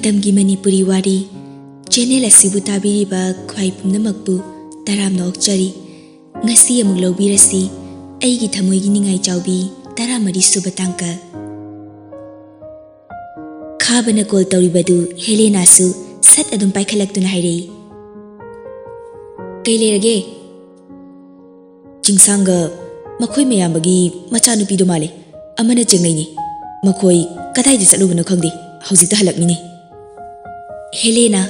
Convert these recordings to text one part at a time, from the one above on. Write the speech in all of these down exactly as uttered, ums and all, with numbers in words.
ꯃꯇꯝꯒꯤ ꯃꯅꯤꯄꯨꯔꯤ ꯋꯥꯔꯤ ꯆꯦꯅꯦꯜ ꯑꯁꯤꯕꯨ ꯇꯥꯕꯤꯔꯤꯕ ꯈ꯭ꯋꯥꯏ ꯄꯨꯝꯅꯃꯛꯄꯨ ꯇꯔꯥꯝꯅ ꯑꯣꯛꯆꯔꯤ꯫ ꯉꯁꯤ ꯑꯃꯨꯛ ꯂꯧꯕꯤꯔꯁꯤ ꯑꯩꯒꯤ ꯊꯃꯣꯏꯒꯤ ꯅꯤꯡꯉꯥꯏ ꯆꯥꯎꯕꯤ ꯇꯔꯥꯃꯔꯤ ꯁꯨꯕ ꯇꯥꯡꯀꯛ꯫ ꯈꯥꯕꯅ ꯀꯣꯜ ꯇꯧꯔꯤꯕꯗꯨ ꯍꯦꯂꯦꯅꯥꯁꯨ ꯁꯠ ꯑꯗꯨꯝ ꯄꯥꯏꯈꯠꯂꯛꯇꯨꯅ ꯍꯥꯏꯔꯛꯏ, "ꯀꯩ ꯂꯩꯔꯒꯦ?" "ꯆꯤꯡꯁꯥꯡꯒ ꯃꯈꯣꯏ ꯃꯌꯥꯝꯕꯒꯤ ꯃꯆꯥꯅꯨꯄꯤꯗꯣ ꯃꯥꯜꯂꯦ꯫ ꯑꯃꯅ ꯆꯦꯡꯅꯩꯅꯤ꯫ ꯃꯈꯣꯏ ꯀꯗꯥꯏꯗ ꯆꯠꯂꯨꯕꯅꯣ ꯈꯪꯗꯦ꯫ ꯍꯧꯖꯤꯛꯇ ꯍꯜꯂꯛꯃꯤꯅꯦ꯫" ꯍꯦꯂꯦꯅꯥ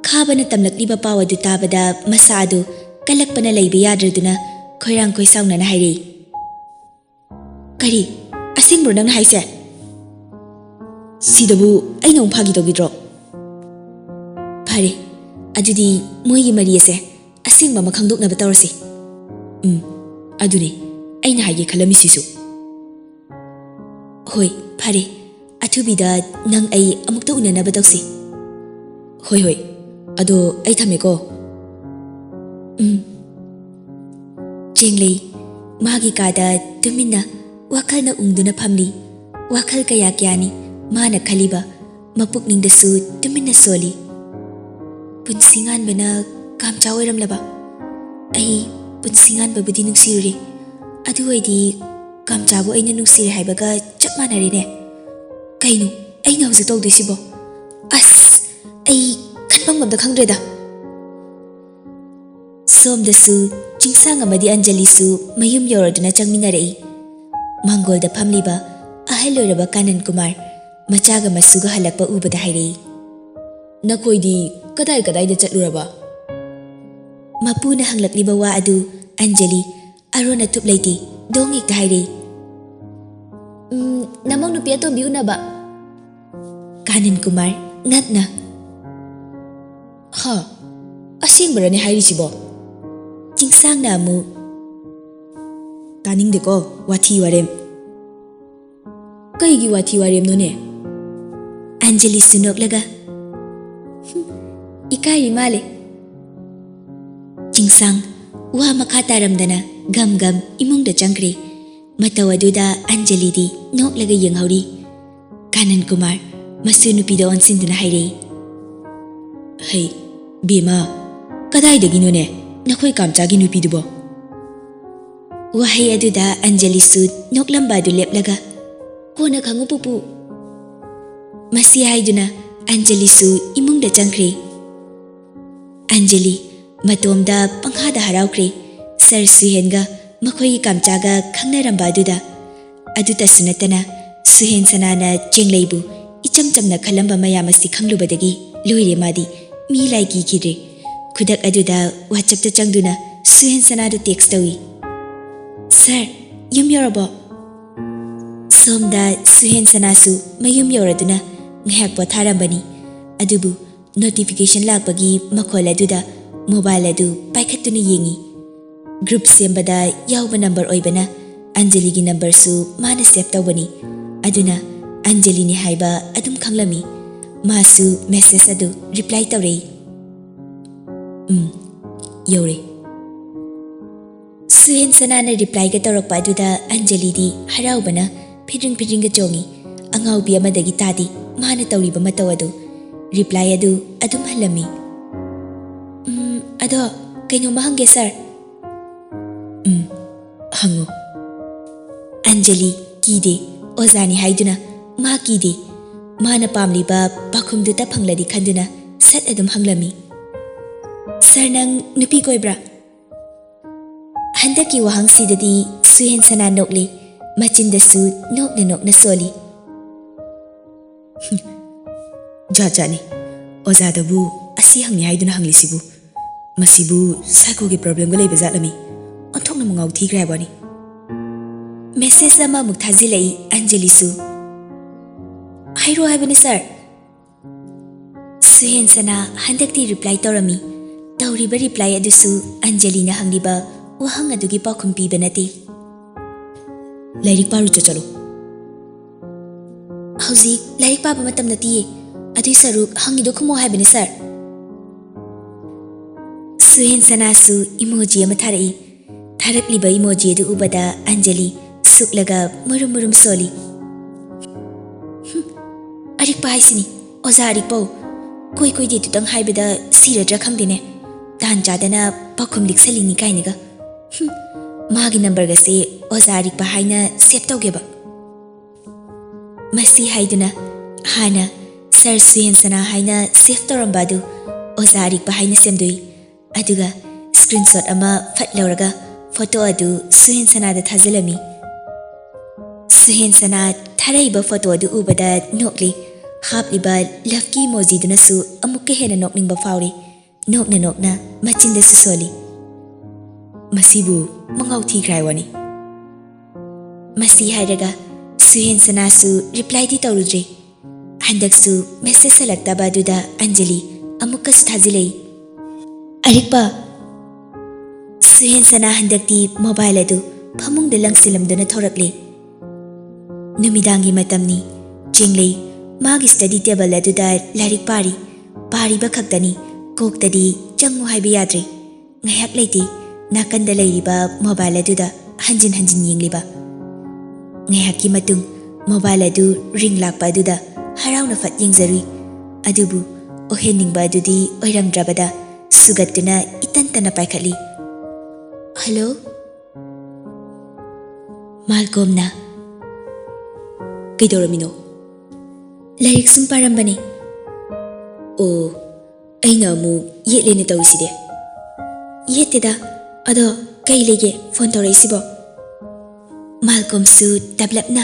ꯈꯥꯕꯅ ꯇꯝꯂꯛꯂꯤꯕ ꯄꯥꯎ ꯑꯗꯨ ꯇꯥꯕꯗ ꯃꯁꯥ ꯑꯗꯨ ꯀꯜꯂꯛꯄꯅ ꯂꯩꯕ ꯌꯥꯗ꯭ꯔꯗꯨꯅ ꯈꯣꯏꯔꯥꯡ ꯈꯣꯏꯁꯥꯎꯅꯅ ꯍꯥꯏꯔꯛꯏ, "ꯀꯔꯤ? ꯑꯁꯦꯡꯕ꯭ꯔꯣ ꯅꯪꯅ ꯍꯥꯏꯁꯦ? ꯁꯤꯗꯕꯨ ꯑꯩꯅ ꯑꯃꯨꯛ ꯐꯥꯒꯤ ꯇꯧꯈꯤꯗ꯭ꯔꯣ? ꯐꯔꯦ, ꯑꯗꯨꯗꯤ ꯃꯣꯏꯒꯤ ꯃꯔꯤ ꯑꯁꯦ ꯑꯁꯦꯡꯕ ꯑꯃ ꯈꯪꯗꯣꯛꯅꯕ ꯇꯧꯔꯁꯤ꯫" "ꯎꯝ, ꯑꯗꯨꯅꯦ ꯑꯩꯅ ꯍꯥꯏꯒꯦ ꯈꯜꯂꯝꯃꯤꯁꯤꯁꯨ꯫" "ꯍꯣꯏ, ꯐꯔꯦ꯫ ꯑꯊꯨꯕꯤꯗ ꯅꯪ ꯑꯩ ꯑꯃꯨꯛꯇ ꯎꯅꯅꯕ ꯇꯧꯁꯤ꯫" "ꯍꯣꯏ, ꯍꯣꯏ꯫ ꯑꯗꯣ ꯑꯩ ꯊꯝꯃꯦꯀꯣ꯫" "ꯎꯝ꯫" ꯆꯦꯡꯂꯩ ꯃꯥꯒꯤ ꯀꯥꯗ ꯇꯨꯃꯤꯟꯅ ꯋꯥꯈꯜꯅ ꯎꯪꯗꯨꯅ ꯐꯝꯂꯤ꯫ ꯋꯥꯈꯜ ꯀꯌꯥ ꯀꯌꯥꯅꯤ ꯃꯥꯅ ꯈꯜꯂꯤꯕ, ꯃꯄꯨꯛꯅꯤꯡꯗꯁꯨ ꯇꯨꯃꯤꯟꯅ ꯁꯣꯜꯂꯤ꯫ "ꯄꯨꯟꯁꯤ ꯉꯥꯟꯕꯅ ꯀꯥꯝꯆꯥ ꯑꯣꯏꯔꯝꯂꯕ? ꯑꯩ ꯄꯨꯟꯁꯤ ꯉꯥꯟꯕꯕꯨꯗꯤ ꯅꯨꯡꯁꯤꯔꯨꯔꯦ꯫ ꯑꯗꯨ ꯑꯣꯏꯗꯤ ꯀꯥꯝꯆꯥꯕꯨ ꯑꯩꯅ ꯅꯨꯡꯁꯤꯔꯦ ꯍꯥꯏꯕꯒ ꯆꯞ ꯃꯥꯟꯅꯔꯦꯅꯦ꯫ ꯀꯩꯅꯣ ꯑꯩꯅ ꯍꯧꯖꯤꯛ ꯇꯧꯗꯣꯏꯁꯤꯕꯣ? ꯑꯁ, ꯑꯩ ꯈꯟꯐꯝ ꯑꯝꯇ ꯈꯪꯗ꯭ꯔꯦꯗ꯫" ꯁꯣꯝꯗꯁꯨ ꯆꯤꯡꯁꯥꯡ ꯑꯃꯗꯤ ꯑꯟꯖꯂꯤꯁꯨ ꯃꯌꯨꯝ ꯌꯧꯔꯗꯨꯅ ꯆꯪꯃꯤꯟꯅꯔꯛꯏ꯫ ꯃꯥꯡꯒꯣꯜꯗ ꯐꯝꯂꯤꯕ ꯑꯍꯜ ꯑꯣꯏꯔꯕ ꯀꯥꯅꯟ ꯀꯨꯃꯥꯔ ꯃꯆꯥꯒ ꯃꯁꯨꯒ ꯍꯜꯂꯛꯄ ꯎꯕꯗ ꯍꯥꯏꯔꯛꯏ, "ꯅꯈꯣꯏꯗꯤ ꯀꯗꯥꯏ ꯀꯗꯥꯏꯗ ꯆꯠꯂꯨꯔꯕ?" ꯃꯄꯨꯅ ꯍꯪꯂꯛꯂꯤꯕ ꯋꯥ ꯑꯗꯨ ꯑꯟꯖꯂꯤ ꯑꯔꯣꯟ ꯑꯊꯨꯞ ꯂꯩꯇꯦ ꯗꯣꯡ ꯍꯦꯛꯇ ꯍꯥꯏꯔꯛꯏ꯫ "ꯎꯝ, ꯅꯃꯧ ꯅꯨꯄꯤ ꯑꯇꯣꯝꯕꯤ ꯎꯅꯕ꯫" ꯀꯥꯅꯟ ꯀꯨꯃꯥꯔ ꯉꯛꯅ, "ꯍꯥ? ꯑꯁꯦꯡꯕꯔꯅꯦ ꯍꯥꯏꯔꯤꯁꯤꯕꯣ?" ꯆꯤꯡꯁꯥꯡꯅ ꯑꯃꯨꯛ, "ꯇꯥꯅꯤꯡꯗꯦꯀꯣ ꯋꯥꯊꯤ ꯋꯥꯔꯦꯝ꯫" "ꯀꯩꯒꯤ ꯋꯥꯊꯤ ꯋꯥꯔꯦꯝꯅꯣꯅꯦ?" ꯑꯟꯖꯂꯤꯁꯨ ꯅꯣꯛꯂꯒ, "ꯍꯨꯝ, ꯏꯀꯥꯏꯔꯤ ꯃꯥꯜꯂꯦ꯫" ꯆꯤꯡꯁꯥꯡ ꯋꯥ ꯃꯈꯥ ꯇꯥꯔꯝꯗꯅ ꯒꯝ ꯒꯝ ꯏꯃꯨꯡꯗ ꯆꯪꯈ꯭ꯔꯦ꯫ ꯃꯇꯧ ꯑꯗꯨꯗ ꯑꯟꯖꯂꯤꯗꯤ ꯅꯣꯛꯂꯒ ꯌꯦꯡꯍꯧꯔꯤ꯫ ꯀꯥꯅꯟ ꯀꯨꯃꯥꯔ ꯃꯁꯨ ꯅꯨꯄꯤꯗ ꯑꯣꯟꯁꯤꯟꯗꯨꯅ ꯍꯥꯏꯔꯛꯏ꯫ "ꯍꯩ, ꯕꯦꯝꯃ, ꯀꯗꯥꯏꯗꯒꯤꯅꯣꯅꯦ ꯅꯈꯣꯏ ꯀꯥꯝꯆꯥꯒꯤ ꯅꯨꯄꯤꯗꯨꯕꯣ?" ꯋꯥꯍꯩ ꯑꯗꯨꯗ ꯑꯟꯖꯂꯤꯁꯨ ꯅꯣꯛꯂꯝꯕ ꯑꯗꯨ ꯂꯦꯞꯂꯒ, "ꯀꯣꯟꯅ ꯈꯪꯉꯨ, ꯄꯨꯄꯨ꯫" ꯃꯁꯤ ꯍꯥꯏꯗꯨꯅ ꯑꯟꯖꯂꯤꯁꯨ ꯏꯃꯨꯡꯗ ꯆꯪꯈ꯭ꯔꯦ꯫ ꯑꯟꯖꯂꯤ ꯃꯇꯣꯝꯗ ꯄꯪꯍꯥꯗ ꯍꯔꯥꯎꯈ꯭ꯔꯦ꯫ ꯁꯔ ꯁꯨꯍꯦꯟꯒ ꯃꯈꯣꯏꯒꯤ ꯀꯥꯝꯆꯥꯒ ꯈꯪꯅꯔꯝꯕ ꯑꯗꯨꯗ꯫ ꯑꯗꯨꯇꯁꯨ ꯅꯠꯇꯅ, ꯁꯨꯍꯦꯟ ꯁꯅꯥꯅ ꯆꯦꯡꯂꯩꯕꯨ ꯏꯆꯝ ꯆꯝꯅ ꯈꯜꯂꯝꯕ ꯃꯌꯥꯝ ꯑꯁꯤ ꯈꯪꯂꯨꯕꯗꯒꯤ ꯂꯣꯏꯔꯦ ꯃꯥꯗꯤ꯫ ꯃꯤ ꯂꯥꯏ ꯀꯤꯈꯤꯗ꯭ꯔꯦ꯫ ꯈꯨꯗꯛ ꯑꯗꯨꯗ WhatsApp-ꯇ ꯆꯪꯗꯨꯅ ꯁꯨꯍꯦꯟ ꯁꯅꯥꯗ text ꯇꯧꯏ꯫ "ꯁꯔ, ꯌꯨꯝ ꯌꯧꯔꯕꯣ?" ꯁꯣꯝꯗ ꯁꯨꯍꯦꯟ ꯁꯅꯥꯁꯨ ꯃꯌꯨꯝ ꯌꯧꯔꯗꯨꯅ ꯉꯥꯏꯍꯥꯛ ꯄꯣꯊꯥꯔꯝꯕꯅꯤ꯫ ꯑꯗꯨꯕꯨ notification ꯂꯥꯛꯄꯒꯤ ꯃꯈꯣꯜ ꯑꯗꯨꯗ mobile ꯑꯗꯨ ꯄꯥꯏꯈꯠꯇꯨꯅ ꯌꯦꯡꯏ꯫ Group ꯁꯦꯝꯕꯗ ꯌꯥꯎꯕ number ꯑꯣꯏꯕꯅ ꯑꯟꯖꯂꯤꯒꯤ number-ꯁꯨ ꯃꯥꯅ save ꯇꯧꯕꯅꯤ꯫ ꯑꯗꯨꯅ ꯑꯟꯖꯂꯤꯅꯤ ꯍꯥꯏꯕ ꯑꯗꯨꯝ ꯈꯪꯂꯝꯃꯤ꯫ ꯃꯥꯁꯨ message ꯑꯗꯨ reply ꯇꯧꯔꯛꯏ꯫ "ꯎꯝ, ꯌꯧꯔꯦ꯫" ꯁꯨꯍꯦꯟ ꯁꯅꯥꯅ reply-ꯒ ꯇꯧꯔꯛꯄ ꯑꯗꯨꯗ ꯑꯟꯖꯂꯤꯗꯤ ꯍꯔꯥꯎꯕꯅ ꯐꯤꯗ꯭ꯔꯤꯡ ꯐꯤꯗ꯭ꯔꯤꯡꯒ ꯆꯣꯡꯏ꯫ ꯑꯉꯥꯎꯕꯤ ꯑꯃꯗꯒꯤ ꯇꯥꯗꯦ ꯃꯥꯅ ꯇꯧꯔꯤꯕ ꯃꯇꯧ ꯑꯗꯨ꯫ Reply ꯑꯗꯨ ꯑꯗꯨꯝ ꯍꯜꯂꯝꯃꯤ꯫ "ꯎꯝ, ꯑꯗꯣ ꯀꯩꯅꯣꯝꯃ ꯍꯪꯒꯦ, ꯁꯔ?" "ꯎꯝ, ꯍꯪꯉꯨ꯫" ꯑꯟꯖꯂꯤ ꯀꯤꯗꯦ, ꯑꯣꯖꯥꯅꯤ ꯍꯥꯏꯗꯨꯅ ꯃꯥ ꯀꯤꯗꯦ꯫ ꯃꯥꯅ ꯄꯥꯝꯂꯤꯕ ꯄꯥꯎꯈꯨꯝꯗꯨꯇ ꯐꯪꯂꯗꯤ ꯈꯟꯗꯨꯅ ꯁꯠ ꯑꯗꯨꯝ ꯍꯪꯂꯝꯃꯤ꯫ "ꯁꯔ, ꯅꯪ ꯅꯨꯄꯤ ꯀꯣꯏꯕ꯭ꯔꯥ?" ꯍꯟꯗꯛꯀꯤ ꯋꯥꯍꯪꯁꯤꯗꯗꯤ ꯁꯨꯍꯦꯟ ꯁꯅꯥ ꯅꯣꯛꯂꯤ, ꯃꯆꯤꯟꯗꯁꯨ ꯅꯣꯛꯅ ꯅꯣꯛꯅ ꯁꯣꯜꯂꯤ꯫ "ꯖꯥꯠ ꯖꯥꯠꯅꯤ, ꯑꯣꯖꯥꯗꯕꯨ ꯑꯁꯤ ꯍꯪꯅꯤ ꯍꯥꯏꯗꯨꯅ ꯍꯪꯂꯤꯁꯤꯕꯨ꯫ ꯃꯁꯤꯕꯨ psycho-ꯒꯤ problem-ꯒ ꯂꯩꯕ ꯖꯥꯠꯂꯃꯤ? ꯑꯣꯟꯊꯣꯛꯅ ꯃꯉꯥꯎ ꯊꯤꯈ꯭ꯔꯦ ꯍꯥꯏꯕꯅꯤ꯫" Message ꯑꯃꯃꯨꯛ ꯊꯥꯖꯤꯜꯂꯛꯏ ꯑꯟꯖꯂꯤꯁꯨ꯫ "ꯍꯥꯏꯔꯣ ꯍꯥꯏꯕꯅꯤ, ꯁꯔ꯫" ꯁꯨꯍꯦꯟ ꯁꯅꯥ ꯍꯟꯗꯛꯇꯤ reply ꯇꯧꯔꯝꯃꯤ꯫ ꯇꯧꯔꯤꯕ reply ꯑꯗꯨꯁꯨ ꯑꯟꯖꯂꯤꯅ ꯍꯪꯂꯤꯕ ꯋꯥꯍꯪ ꯑꯗꯨꯒꯤ ꯄꯥꯎꯈꯨꯝ ꯄꯤꯕ ꯅꯠꯇꯦ꯫ "ꯂꯥꯏꯔꯤꯛ ꯄꯥꯔꯨꯆꯣ ꯆꯠꯂꯣ꯫" "ꯍꯧꯖꯤꯛ ꯂꯥꯏꯔꯤꯛ ꯄꯥꯕ ꯃꯇꯝ ꯅꯠꯇꯤꯌꯦ꯫ ꯑꯗꯨꯏ ꯁꯔꯨꯛ ꯍꯪꯉꯤꯗꯣ ꯈꯨꯝꯃꯣ ꯍꯥꯏꯕꯅꯤ, ꯁꯔ꯫" ꯁꯨꯍꯦꯟ ꯁꯅꯥꯁꯨ emoji ꯑꯃ ꯊꯥꯔꯛꯏ꯫ ꯊꯥꯔꯛꯂꯤꯕ emoji ꯑꯗꯨ ꯎꯕꯗ ꯑꯟꯖꯂꯤ ꯁꯨꯛꯂꯒ ꯃꯨꯔꯨꯝ ꯃꯨꯔꯨꯝ ꯁꯣꯜꯂꯤ꯫ "ꯍꯨꯝ, I ꯑꯔꯤꯛꯄ ꯍꯥꯏꯁꯤꯅꯤ, ꯑꯣꯖꯥ ꯑꯔꯤꯛꯄꯧ꯫ ꯀꯣꯏ ꯀꯣꯏꯗꯦ ꯇꯨꯇꯪ ꯍꯥꯏꯕꯗ ꯁꯤꯔꯗ꯭ꯔꯥ ꯈꯪꯗꯦꯅꯦ꯫ ꯇꯥꯟ ꯆꯥꯗꯅ ꯄꯥꯎꯈꯨꯝ ꯂꯤꯛꯁꯜꯂꯤꯅꯤ ꯀꯥꯏꯅꯒ꯫ ꯍꯨꯝ, ꯃꯥꯒꯤ ꯅꯝꯕꯔꯒꯁꯦ ꯑꯣꯖꯥ ꯑꯔꯤꯛꯄ ꯍꯥꯏꯅ ꯁꯦꯚ ꯇꯧꯒꯦꯕ꯫ ꯃꯁꯤ ꯍꯥꯏꯗꯨꯅ ꯍꯥꯟꯅ ꯁꯔ ꯁꯨꯍꯦꯟꯁꯅꯥ ꯍꯥꯏꯅ ꯁꯦꯚ ꯇꯧꯔꯝꯕ ꯑꯗꯨ ꯑꯣꯖꯥ ꯑꯔꯤꯛꯄ ꯍꯥꯏꯅ ꯁꯦꯝꯗꯣꯛꯏ꯫ ꯑꯗꯨꯒ ꯁ꯭ꯀ꯭ꯔꯤꯟꯁꯣꯠ ꯑꯃ ꯐꯠ ꯂꯧꯔꯒ ꯐꯣꯇꯣ ꯑꯗꯨ ꯁꯨꯍꯦꯟꯁꯅꯥꯗ ꯊꯥꯖꯤꯜꯂꯝꯃꯤ꯫ ꯁꯨꯍꯦꯟꯁꯅꯥ ꯊꯥꯔꯛꯏꯕ ꯐꯣꯇꯣ ꯑꯗꯨ ꯎꯕꯗ ꯅꯣꯛꯂꯤ꯫ ꯍꯥꯞꯂꯤꯕ ꯂꯚꯀꯤ ꯏꯃꯣꯖꯤꯗꯨꯅꯁꯨ ꯑꯃꯨꯛꯀ ꯍꯦꯟꯅ ꯅꯣꯛꯅꯤꯡꯕ ꯐꯥꯎꯔꯤ꯫ ꯅꯣꯛꯅ ꯅꯣꯛꯅ ꯃꯆꯤꯟꯗꯁꯨ ꯁꯣꯜꯂꯤ꯫ "ꯃꯁꯤꯕꯨ ꯃꯉꯥꯎ ꯊꯤꯈ꯭ꯔꯦ ꯍꯥꯏ ꯋꯥꯅꯤ꯫" ꯃꯁꯤ ꯍꯥꯏꯔꯒ ꯁꯨꯍꯦꯟꯁꯅꯥꯁꯨ ꯔꯤꯄ꯭ꯂꯥꯏꯗꯤ ꯇꯧꯔꯨꯗ꯭ꯔꯦ꯫ ꯍꯟꯗꯛꯁꯨ ꯃꯦꯁꯦꯖ ꯍꯜꯂꯛꯇꯕ ꯑꯗꯨꯗ ꯑꯟꯖꯂꯤ ꯑꯃꯨꯛꯀꯁꯨ ꯊꯥꯖꯤꯜꯂꯛꯏ꯫ "ꯑꯔꯤꯛꯄ!" ꯁꯨꯍꯦꯟꯁꯅꯥ ꯍꯟꯗꯛꯇꯤ ꯃꯣꯕꯥꯏꯜ ꯑꯗꯨ ꯐꯃꯨꯡꯗ ꯂꯪꯁꯤꯜꯂꯝꯗꯨꯅ ꯊꯣꯔꯛꯂꯦ꯫ ꯅꯨꯃꯤꯗꯥꯡꯒꯤ ꯃꯇꯝꯅꯤ꯫ ꯆꯦꯡꯂꯩ ꯃꯥꯒꯤ ꯁ꯭ꯇꯗꯤ ꯇꯦꯕꯜ ꯑꯗꯨꯗ ꯂꯥꯏꯔꯤꯛ ꯄꯥꯔꯤ꯫ ꯄꯥꯔꯤꯕ ꯈꯛꯇꯅꯤ, ꯀꯣꯛꯇꯗꯤ ꯆꯪꯉꯨ ꯍꯥꯏꯕ ꯌꯥꯗ꯭ꯔꯦ꯫ ꯉꯥꯏꯍꯥꯛ ꯂꯩꯇꯦ, ꯅꯥꯀꯟꯗ ꯂꯩꯔꯤꯕ ꯃꯣꯕꯥꯏꯜ ꯑꯗꯨꯗ ꯍꯟꯖꯤꯟ ꯍꯟꯖꯤꯟ ꯌꯦꯡꯂꯤꯕ꯫ ꯉꯥꯏꯍꯥꯛꯀꯤ ꯃꯇꯨꯡ ꯃꯣꯕꯥꯏꯜ ꯑꯗꯨ ꯔꯤꯡ ꯂꯥꯛꯄ ꯑꯗꯨꯗ ꯍꯔꯥꯎꯅ ꯐꯠ ꯌꯦꯡꯖꯔꯨꯏ꯫ ꯑꯗꯨꯕꯨ ꯑꯣꯍꯦꯟꯅꯤꯡꯕ ꯑꯗꯨꯗꯤ ꯑꯣꯏꯔꯝꯗ꯭ꯔꯕꯗ ꯁꯨꯒꯠꯇꯨꯅ ꯏꯇꯟ ꯇꯟꯅ ꯄꯥꯏꯈꯠꯂꯤ꯫ "ꯍꯜꯂꯣ?" ꯃꯥꯜꯀꯣꯝꯅ꯫ "ꯀꯩꯗꯧꯔꯝꯃꯤꯅꯣ?" "ꯂꯥꯏꯔꯤꯛ ꯁꯨꯝ ꯄꯥꯔꯝꯕꯅꯤ꯫" "ꯑꯣ, ꯑꯩꯅ ꯑꯃꯨꯛ ꯌꯦꯠꯂꯦꯅ ꯇꯧꯔꯤꯁꯤꯗꯤ?" "ꯌꯦꯠꯇꯦꯗ꯫ ꯑꯗꯣ ꯀꯩ ꯂꯩꯒꯦ ꯐꯣꯟ ꯇꯧꯔꯛꯏꯁꯤꯕꯣ?" ꯃꯥꯜꯀꯣꯝꯁꯨ ꯇꯞꯂꯞꯅ꯫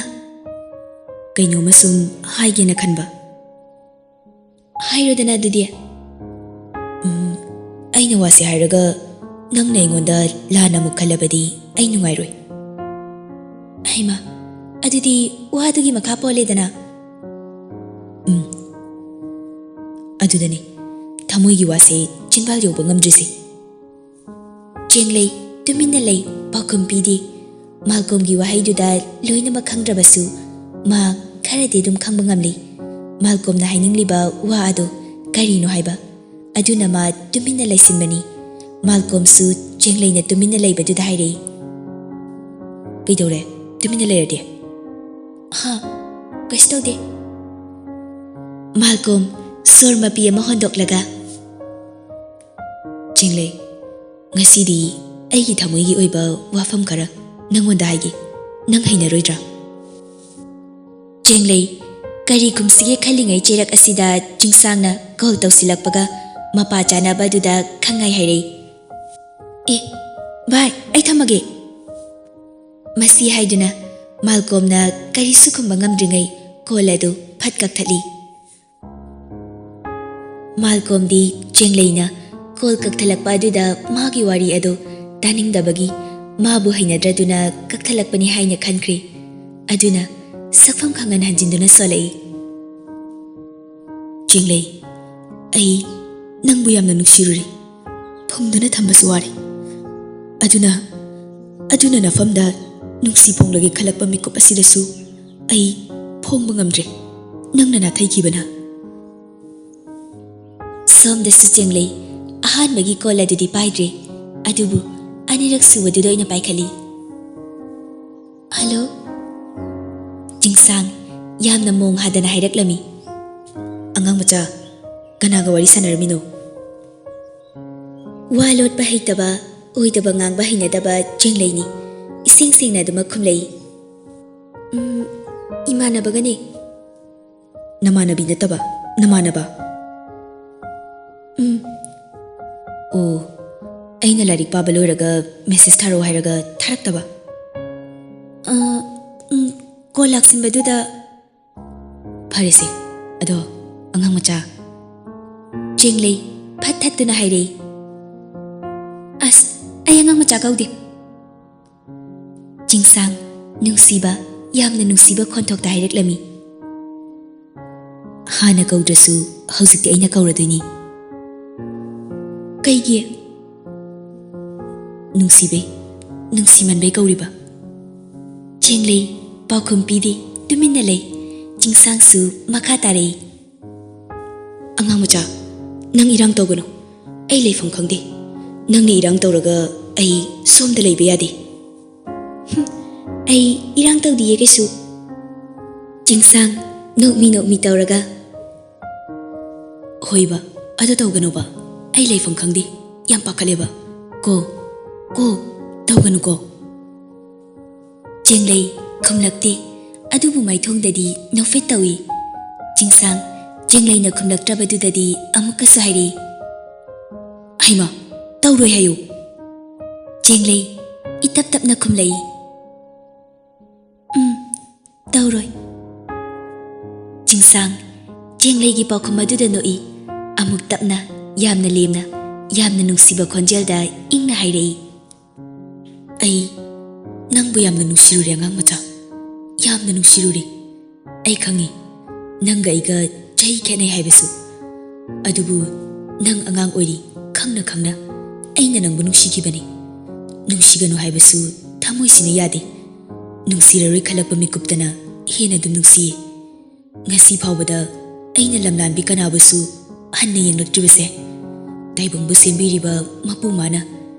"ꯀꯩꯅꯣꯝꯃ ꯁꯨꯝ ꯍꯥꯏꯒꯦꯅ ꯈꯟꯕ꯫" "ꯍꯥꯏꯔꯣꯗꯅ ꯑꯗꯨꯗꯤ꯫" "ꯎꯝ, ꯑꯩꯅ ꯋꯥꯁꯦ ꯍꯥꯏꯔꯒ ꯅꯪꯅ ꯑꯩꯉꯣꯟꯗ ꯂꯥꯟꯅ ꯑꯃꯨꯛ ꯈꯜꯂꯕꯗꯤ ꯑꯩ ꯅꯨꯡꯉꯥꯏꯔꯣꯏ꯫" "ꯍꯩꯃꯥ, ꯑꯗꯨꯗꯤ ꯋꯥꯗꯨꯒꯤ ꯃꯈꯥ ꯄꯣꯜꯂꯦꯗꯅ꯫" "ꯎꯝ, ꯑꯗꯨꯗꯅꯤ ꯊꯃꯣꯏꯒꯤ ꯋꯥꯁꯦ ꯆꯤꯟꯕꯥꯜ ꯌꯧꯕ ꯉꯝꯗ꯭ꯔꯤꯁꯦ꯫" ꯆꯦꯡꯂꯩ ꯇꯨꯃꯤꯟꯅ ꯂꯩ, ꯄꯥꯎꯈꯨꯝ ꯄꯤꯗꯦ꯫ ꯃꯥꯜꯀꯣꯝꯒꯤ ꯋꯥꯍꯩꯗꯨꯗ ꯂꯣꯏꯅꯃꯛ ꯈꯪꯗ꯭ꯔꯕꯁꯨ ꯃꯥ ꯈꯔꯗꯤ ꯑꯗꯨꯝ ꯈꯪꯕ ꯉꯝꯂꯤ꯫ ꯃꯥꯜꯀꯣꯝꯅ ꯍꯥꯏꯅꯤꯡꯂꯤꯕ ꯋꯥ ꯑꯗꯨ ꯀꯔꯤꯅꯣ ꯍꯥꯏꯕ꯫ ꯑꯗꯨꯅ ꯃꯥ ꯇꯨꯃꯤꯟꯅ ꯂꯩꯁꯤꯟꯕꯅꯤ꯫ ꯃꯥꯜꯀꯣꯝꯁꯨ ꯆꯦꯡꯂꯩꯅ ꯇꯨꯃꯤꯟꯅ ꯂꯩꯕꯗꯨꯗ ꯍꯥꯏꯔꯛꯏ꯫ "ꯀꯩꯗꯧꯔꯦ? ꯇꯨꯃꯤꯟꯅ ꯂꯩꯔꯗꯤ?" "ꯍꯥ, ꯀꯩꯁꯨ ꯇꯧꯗꯦ꯫" ꯃꯥꯜꯀꯣꯝ ꯁꯣꯔ ꯃꯄꯤ ꯑꯃ ꯍꯣꯟꯗꯣꯛꯂꯒ, "ꯆꯦꯡꯂꯩ, ꯉꯁꯤꯗꯤ ꯑꯩꯒꯤ ꯊꯃꯣꯏꯒꯤ ꯑꯣꯏꯕ ꯋꯥꯐꯝ ꯈꯔ ꯅꯪꯉꯣꯟꯗ ꯍꯥꯏꯒꯦ, ꯅꯪ ꯍꯩꯅꯔꯣꯏꯗ꯭ꯔꯥ?" ꯆꯦꯡꯂꯩ ꯀꯔꯤꯒꯨꯝꯁꯤꯒꯦ ꯈꯜꯂꯤꯉꯩ ꯆꯩꯔꯛ ꯑꯁꯤꯗ ꯆꯤꯡꯁꯥꯡꯅ ꯀꯣꯜ ꯇꯧꯁꯤꯜꯂꯛꯄꯒ ꯃꯄꯥ ꯆꯥꯅꯕ ꯑꯗꯨꯗ ꯈꯪꯉꯥꯏ ꯍꯥꯏꯔꯛꯏ꯫ "ꯑꯦ, ꯚꯥꯏ, ꯑꯩ ꯊꯝꯃꯒꯦ꯫" ꯃꯁꯤ ꯍꯥꯏꯗꯨꯅ ꯃꯥꯜꯀꯣꯝꯅ ꯀꯔꯤꯁꯨ ꯈꯨꯝꯕ ꯉꯝꯗ꯭ꯔꯤꯉꯩ ꯀꯣꯜ ꯑꯗꯨ ꯐꯠ ꯀꯛꯊꯠꯂꯤ꯫ ꯃꯥꯜꯀꯣꯝꯗꯤ ꯆꯦꯡꯂꯩꯅ ꯀꯣꯜ ꯀꯛꯊꯠꯂꯛꯄ ꯑꯗꯨꯗ ꯃꯥꯒꯤ ꯋꯥꯔꯤ ꯑꯗꯨ ꯇꯥꯅꯤꯡꯗꯕꯒꯤ ꯃꯥꯕꯨ ꯍꯩꯅꯗ꯭ꯔꯗꯨꯅ ꯀꯛꯊꯠꯂꯛꯄꯅꯤ ꯍꯥꯏꯅ ꯈꯟꯈ꯭ꯔꯦ꯫ ꯑꯗꯨꯅ ꯁꯛꯐꯝ ꯈꯪꯍꯟ ꯍꯟꯖꯤꯟꯗꯨꯅ ꯁꯣꯜꯂꯛꯏ꯫ "ꯆꯦꯡꯂꯩ, ꯑꯩ ꯅꯪꯕꯨ ꯌꯥꯝꯅ ꯅꯨꯡꯁꯤꯔꯨꯔꯦ꯫ ꯐꯨꯝꯗꯨꯅ ꯊꯝꯕꯁꯨ ꯋꯥꯔꯦ꯫ ꯑꯗꯨꯅ, ꯑꯗꯨꯅ ꯅꯐꯝꯗ ꯅꯨꯡꯁꯤ ꯐꯣꯡꯂꯒꯦ ꯈꯜꯂꯛꯄ ꯃꯤꯀꯨꯞ ꯑꯁꯤꯗꯁꯨ ꯑꯩ ꯐꯣꯡꯕ ꯉꯝꯗ꯭ꯔꯦ, ꯅꯪꯅ ꯅꯥꯊꯩꯈꯤꯕꯅ꯫" ꯁꯣꯝꯗꯁꯨ ꯆꯦꯡꯂꯩ ꯑꯍꯥꯟꯕꯒꯤ ꯀꯣꯜ ꯑꯗꯨꯗꯤ ꯄꯥꯏꯗ꯭ꯔꯦ, ꯑꯗꯨꯕꯨ ꯑꯅꯤꯔꯛ ꯁꯨꯕꯗꯨꯗ ꯑꯣꯏꯅ ꯄꯥꯏꯈꯠꯂꯤ꯫ "ꯍꯜꯂꯣ?" ꯆꯤꯡꯁꯥꯡ ꯌꯥꯝꯅ ꯃꯣꯡ ꯍꯥꯗꯅ ꯍꯥꯏꯔꯛꯂꯝꯃꯤ꯫ "ꯑꯉꯥꯡ ꯃꯆꯥ, ꯀꯅꯥꯒ ꯋꯥꯔꯤ ꯁꯥꯟꯅꯔꯝꯃꯤꯅꯣ?" ꯋꯥ ꯂꯣꯠꯄ ꯍꯩꯇꯕ, ꯑꯣꯏꯗꯕ ꯉꯥꯡꯕ ꯍꯩꯅꯗꯕ ꯆꯦꯡꯂꯩꯅꯤ ꯏꯁꯦꯡ ꯁꯦꯡꯅ ꯑꯗꯨꯃꯛ ꯈꯨꯝꯂꯛꯏ꯫ "ꯎꯝ, ꯏꯃꯥꯟꯅꯕꯒꯅꯦ꯫" "ꯅꯃꯥꯟꯅꯕꯤ ꯅꯠꯇꯕ, ꯅꯃꯥꯟꯅꯕ?" "ꯎꯝ꯫" "ꯑꯣ, ꯑꯩꯅ ꯂꯥꯏꯔꯤꯛ ꯄꯥꯕ ꯂꯣꯏꯔꯒ ꯃꯦꯁꯦꯖ ꯊꯥꯔꯛꯑꯣ ꯍꯥꯏꯔꯒ ꯊꯥꯔꯛꯇꯕ?" "ꯑ, ꯎꯝ, ꯀꯣꯜ ꯂꯥꯛꯁꯤꯟꯕꯗꯨꯗ꯫" "ꯐꯔꯦꯁꯦ, ꯑꯗꯣ ꯑꯉꯥꯡ ꯃꯆꯥ꯫" ꯆꯦꯡꯂꯩ ꯐꯠ ꯊꯠꯇꯨꯅ ꯍꯥꯏꯔꯛꯏ꯫ "ꯑꯁ, ꯑꯩ ꯑꯉꯥꯡ ꯃꯆꯥ ꯀꯧꯗꯦ꯫" ꯆꯤꯡꯁꯥꯡ ꯅꯨꯡꯁꯤꯕ, ꯌꯥꯝꯅ ꯅꯨꯡꯁꯤꯕ ꯈꯣꯟꯊꯣꯛꯇ ꯍꯥꯏꯔꯛꯂꯝꯃꯤ꯫ "ꯍꯥꯟꯅ ꯀꯧꯗ꯭ꯔꯁꯨ ꯍꯧꯖꯤꯛꯇꯤ ꯑꯩꯅ ꯀꯧꯔꯗꯣꯏꯅꯤ꯫" "ꯀꯩꯒꯤ?" "ꯅꯨꯡꯁꯤꯕꯩ, ꯅꯨꯡꯁꯤꯃꯟꯕꯩ ꯀꯧꯔꯤꯕ꯫" ꯆꯦꯡꯂꯩ ꯄꯥꯎꯈꯨꯝ ꯄꯤꯗꯦ, ꯇꯨꯃꯤꯟꯅ ꯂꯩ꯫ ꯆꯤꯡꯁꯥꯡꯁꯨ ꯃꯈꯥ ꯇꯥꯔꯛꯏ꯫ "ꯑꯉꯥꯡ ꯃꯆꯥ, ꯅꯪ ꯏꯔꯥꯡ ꯇꯧꯒꯅꯨ꯫ ꯑꯩ ꯂꯩꯐꯝ ꯈꯪꯗꯦ꯫ ꯅꯪꯅ ꯏꯔꯥꯡ ꯇꯧꯔꯒ ꯑꯩ ꯁꯣꯝꯗ ꯂꯩꯕ ꯌꯥꯗꯦ꯫" "ꯍꯨꯝ, ꯑꯩ ꯏꯔꯥꯡ ꯇꯧꯗꯤꯌꯦ ꯀꯩꯁꯨ꯫" ꯆꯤꯡꯁꯥꯡ ꯅꯣꯛꯃꯤ ꯅꯣꯛꯃꯤ ꯇꯧꯔꯒ, "ꯍꯣꯏꯕ, ꯑꯗꯨ ꯇꯧꯒꯅꯨꯕ꯫ ꯑꯩ ꯂꯩꯐꯝ ꯈꯪꯗꯦ꯫ ꯌꯥꯝ ꯄꯥꯈꯠꯂꯦꯕ꯫ ꯀꯣ, ꯀꯣ, ꯇꯧꯒꯅꯨꯀꯣ꯫" ꯆꯦꯡꯂꯩ ꯈꯨꯝꯂꯛꯇꯦ꯫ ꯑꯗꯨꯕꯨ ꯃꯥꯏꯊꯣꯡꯗꯗꯤ ꯅꯣꯛꯐꯦꯠ ꯇꯧꯏ꯫ ꯆꯤꯡꯁꯥꯡ ꯆꯦꯡꯂꯩꯅ ꯈꯨꯝꯂꯛꯇ꯭ꯔꯕꯗꯨꯗꯗꯤ ꯑꯃꯨꯛꯀꯁꯨ ꯍꯥꯏꯔꯛꯏ, "ꯍꯩꯃꯥ, ꯇꯧꯔꯣꯏ ꯍꯥꯏꯌꯨ꯫" ꯆꯦꯡꯂꯩ ꯏꯇꯞ ꯇꯞꯅ ꯈꯨꯝꯂꯛꯏ, "ꯎꯝ, ꯇꯧꯔꯣꯏ꯫" ꯆꯤꯡꯁꯥꯡ ꯆꯦꯡꯂꯩꯒꯤ ꯄꯥꯎꯈꯨꯝ ꯑꯗꯨꯗ ꯅꯣꯛꯏ꯫ ꯑꯃꯨꯛ ꯇꯞꯅ, ꯌꯥꯝꯅ ꯂꯦꯝꯅ, ꯌꯥꯝꯅ ꯅꯨꯡꯁꯤꯕ ꯈꯣꯟꯖꯦꯜꯗ ꯏꯪꯅ ꯍꯥꯏꯔꯛꯏ, "ꯑꯩ ꯅꯪꯕꯨ ꯌꯥꯝꯅ ꯅꯨꯡꯁꯤꯔꯨꯔꯦ, ꯑꯉꯥꯡ ꯃꯆꯥ꯫ ꯌꯥꯝꯅ ꯅꯨꯡꯁꯤꯔꯨꯔꯦ꯫ ꯑꯩ ꯈꯪꯉꯤ, ꯅꯪꯒ ꯑꯩꯒ ꯆꯍꯤ ꯈꯦꯠꯅꯩ ꯍꯥꯏꯕꯁꯨ꯫ ꯑꯗꯨꯕꯨ ꯅꯪ ꯑꯉꯥꯡ ꯑꯣꯏꯔꯤ ꯈꯪꯅ ꯈꯪꯅ ꯑꯩꯅ ꯅꯪꯕꯨ ꯅꯨꯡꯁꯤꯈꯤꯕꯅꯤ꯫ ꯅꯨꯡꯁꯤꯒꯅꯨ ꯍꯥꯏꯕꯁꯨ ꯊꯃꯣꯏꯁꯤꯅ ꯌꯥꯗꯦ꯫ ꯅꯨꯡꯁꯤꯔꯔꯣꯏ ꯈꯜꯂꯛꯄ ꯃꯤꯀꯨꯞꯇꯅ ꯍꯦꯟꯅ ꯑꯗꯨꯝ ꯅꯨꯡꯁꯤꯌꯦ꯫ ꯉꯁꯤ ꯐꯥꯎꯕꯗ ꯑꯩꯅ ꯂꯝꯂꯥꯟꯕꯤ ꯀꯅꯥꯕꯨꯁꯨ ꯍꯟꯅ ꯌꯦꯡꯂꯛꯇ꯭ꯔꯤꯕꯁꯦ꯫ ꯇꯥꯏꯕꯪꯕꯨ ꯁꯦꯝꯕꯤꯔꯤꯕ ꯃꯄꯨ ꯃꯥꯅ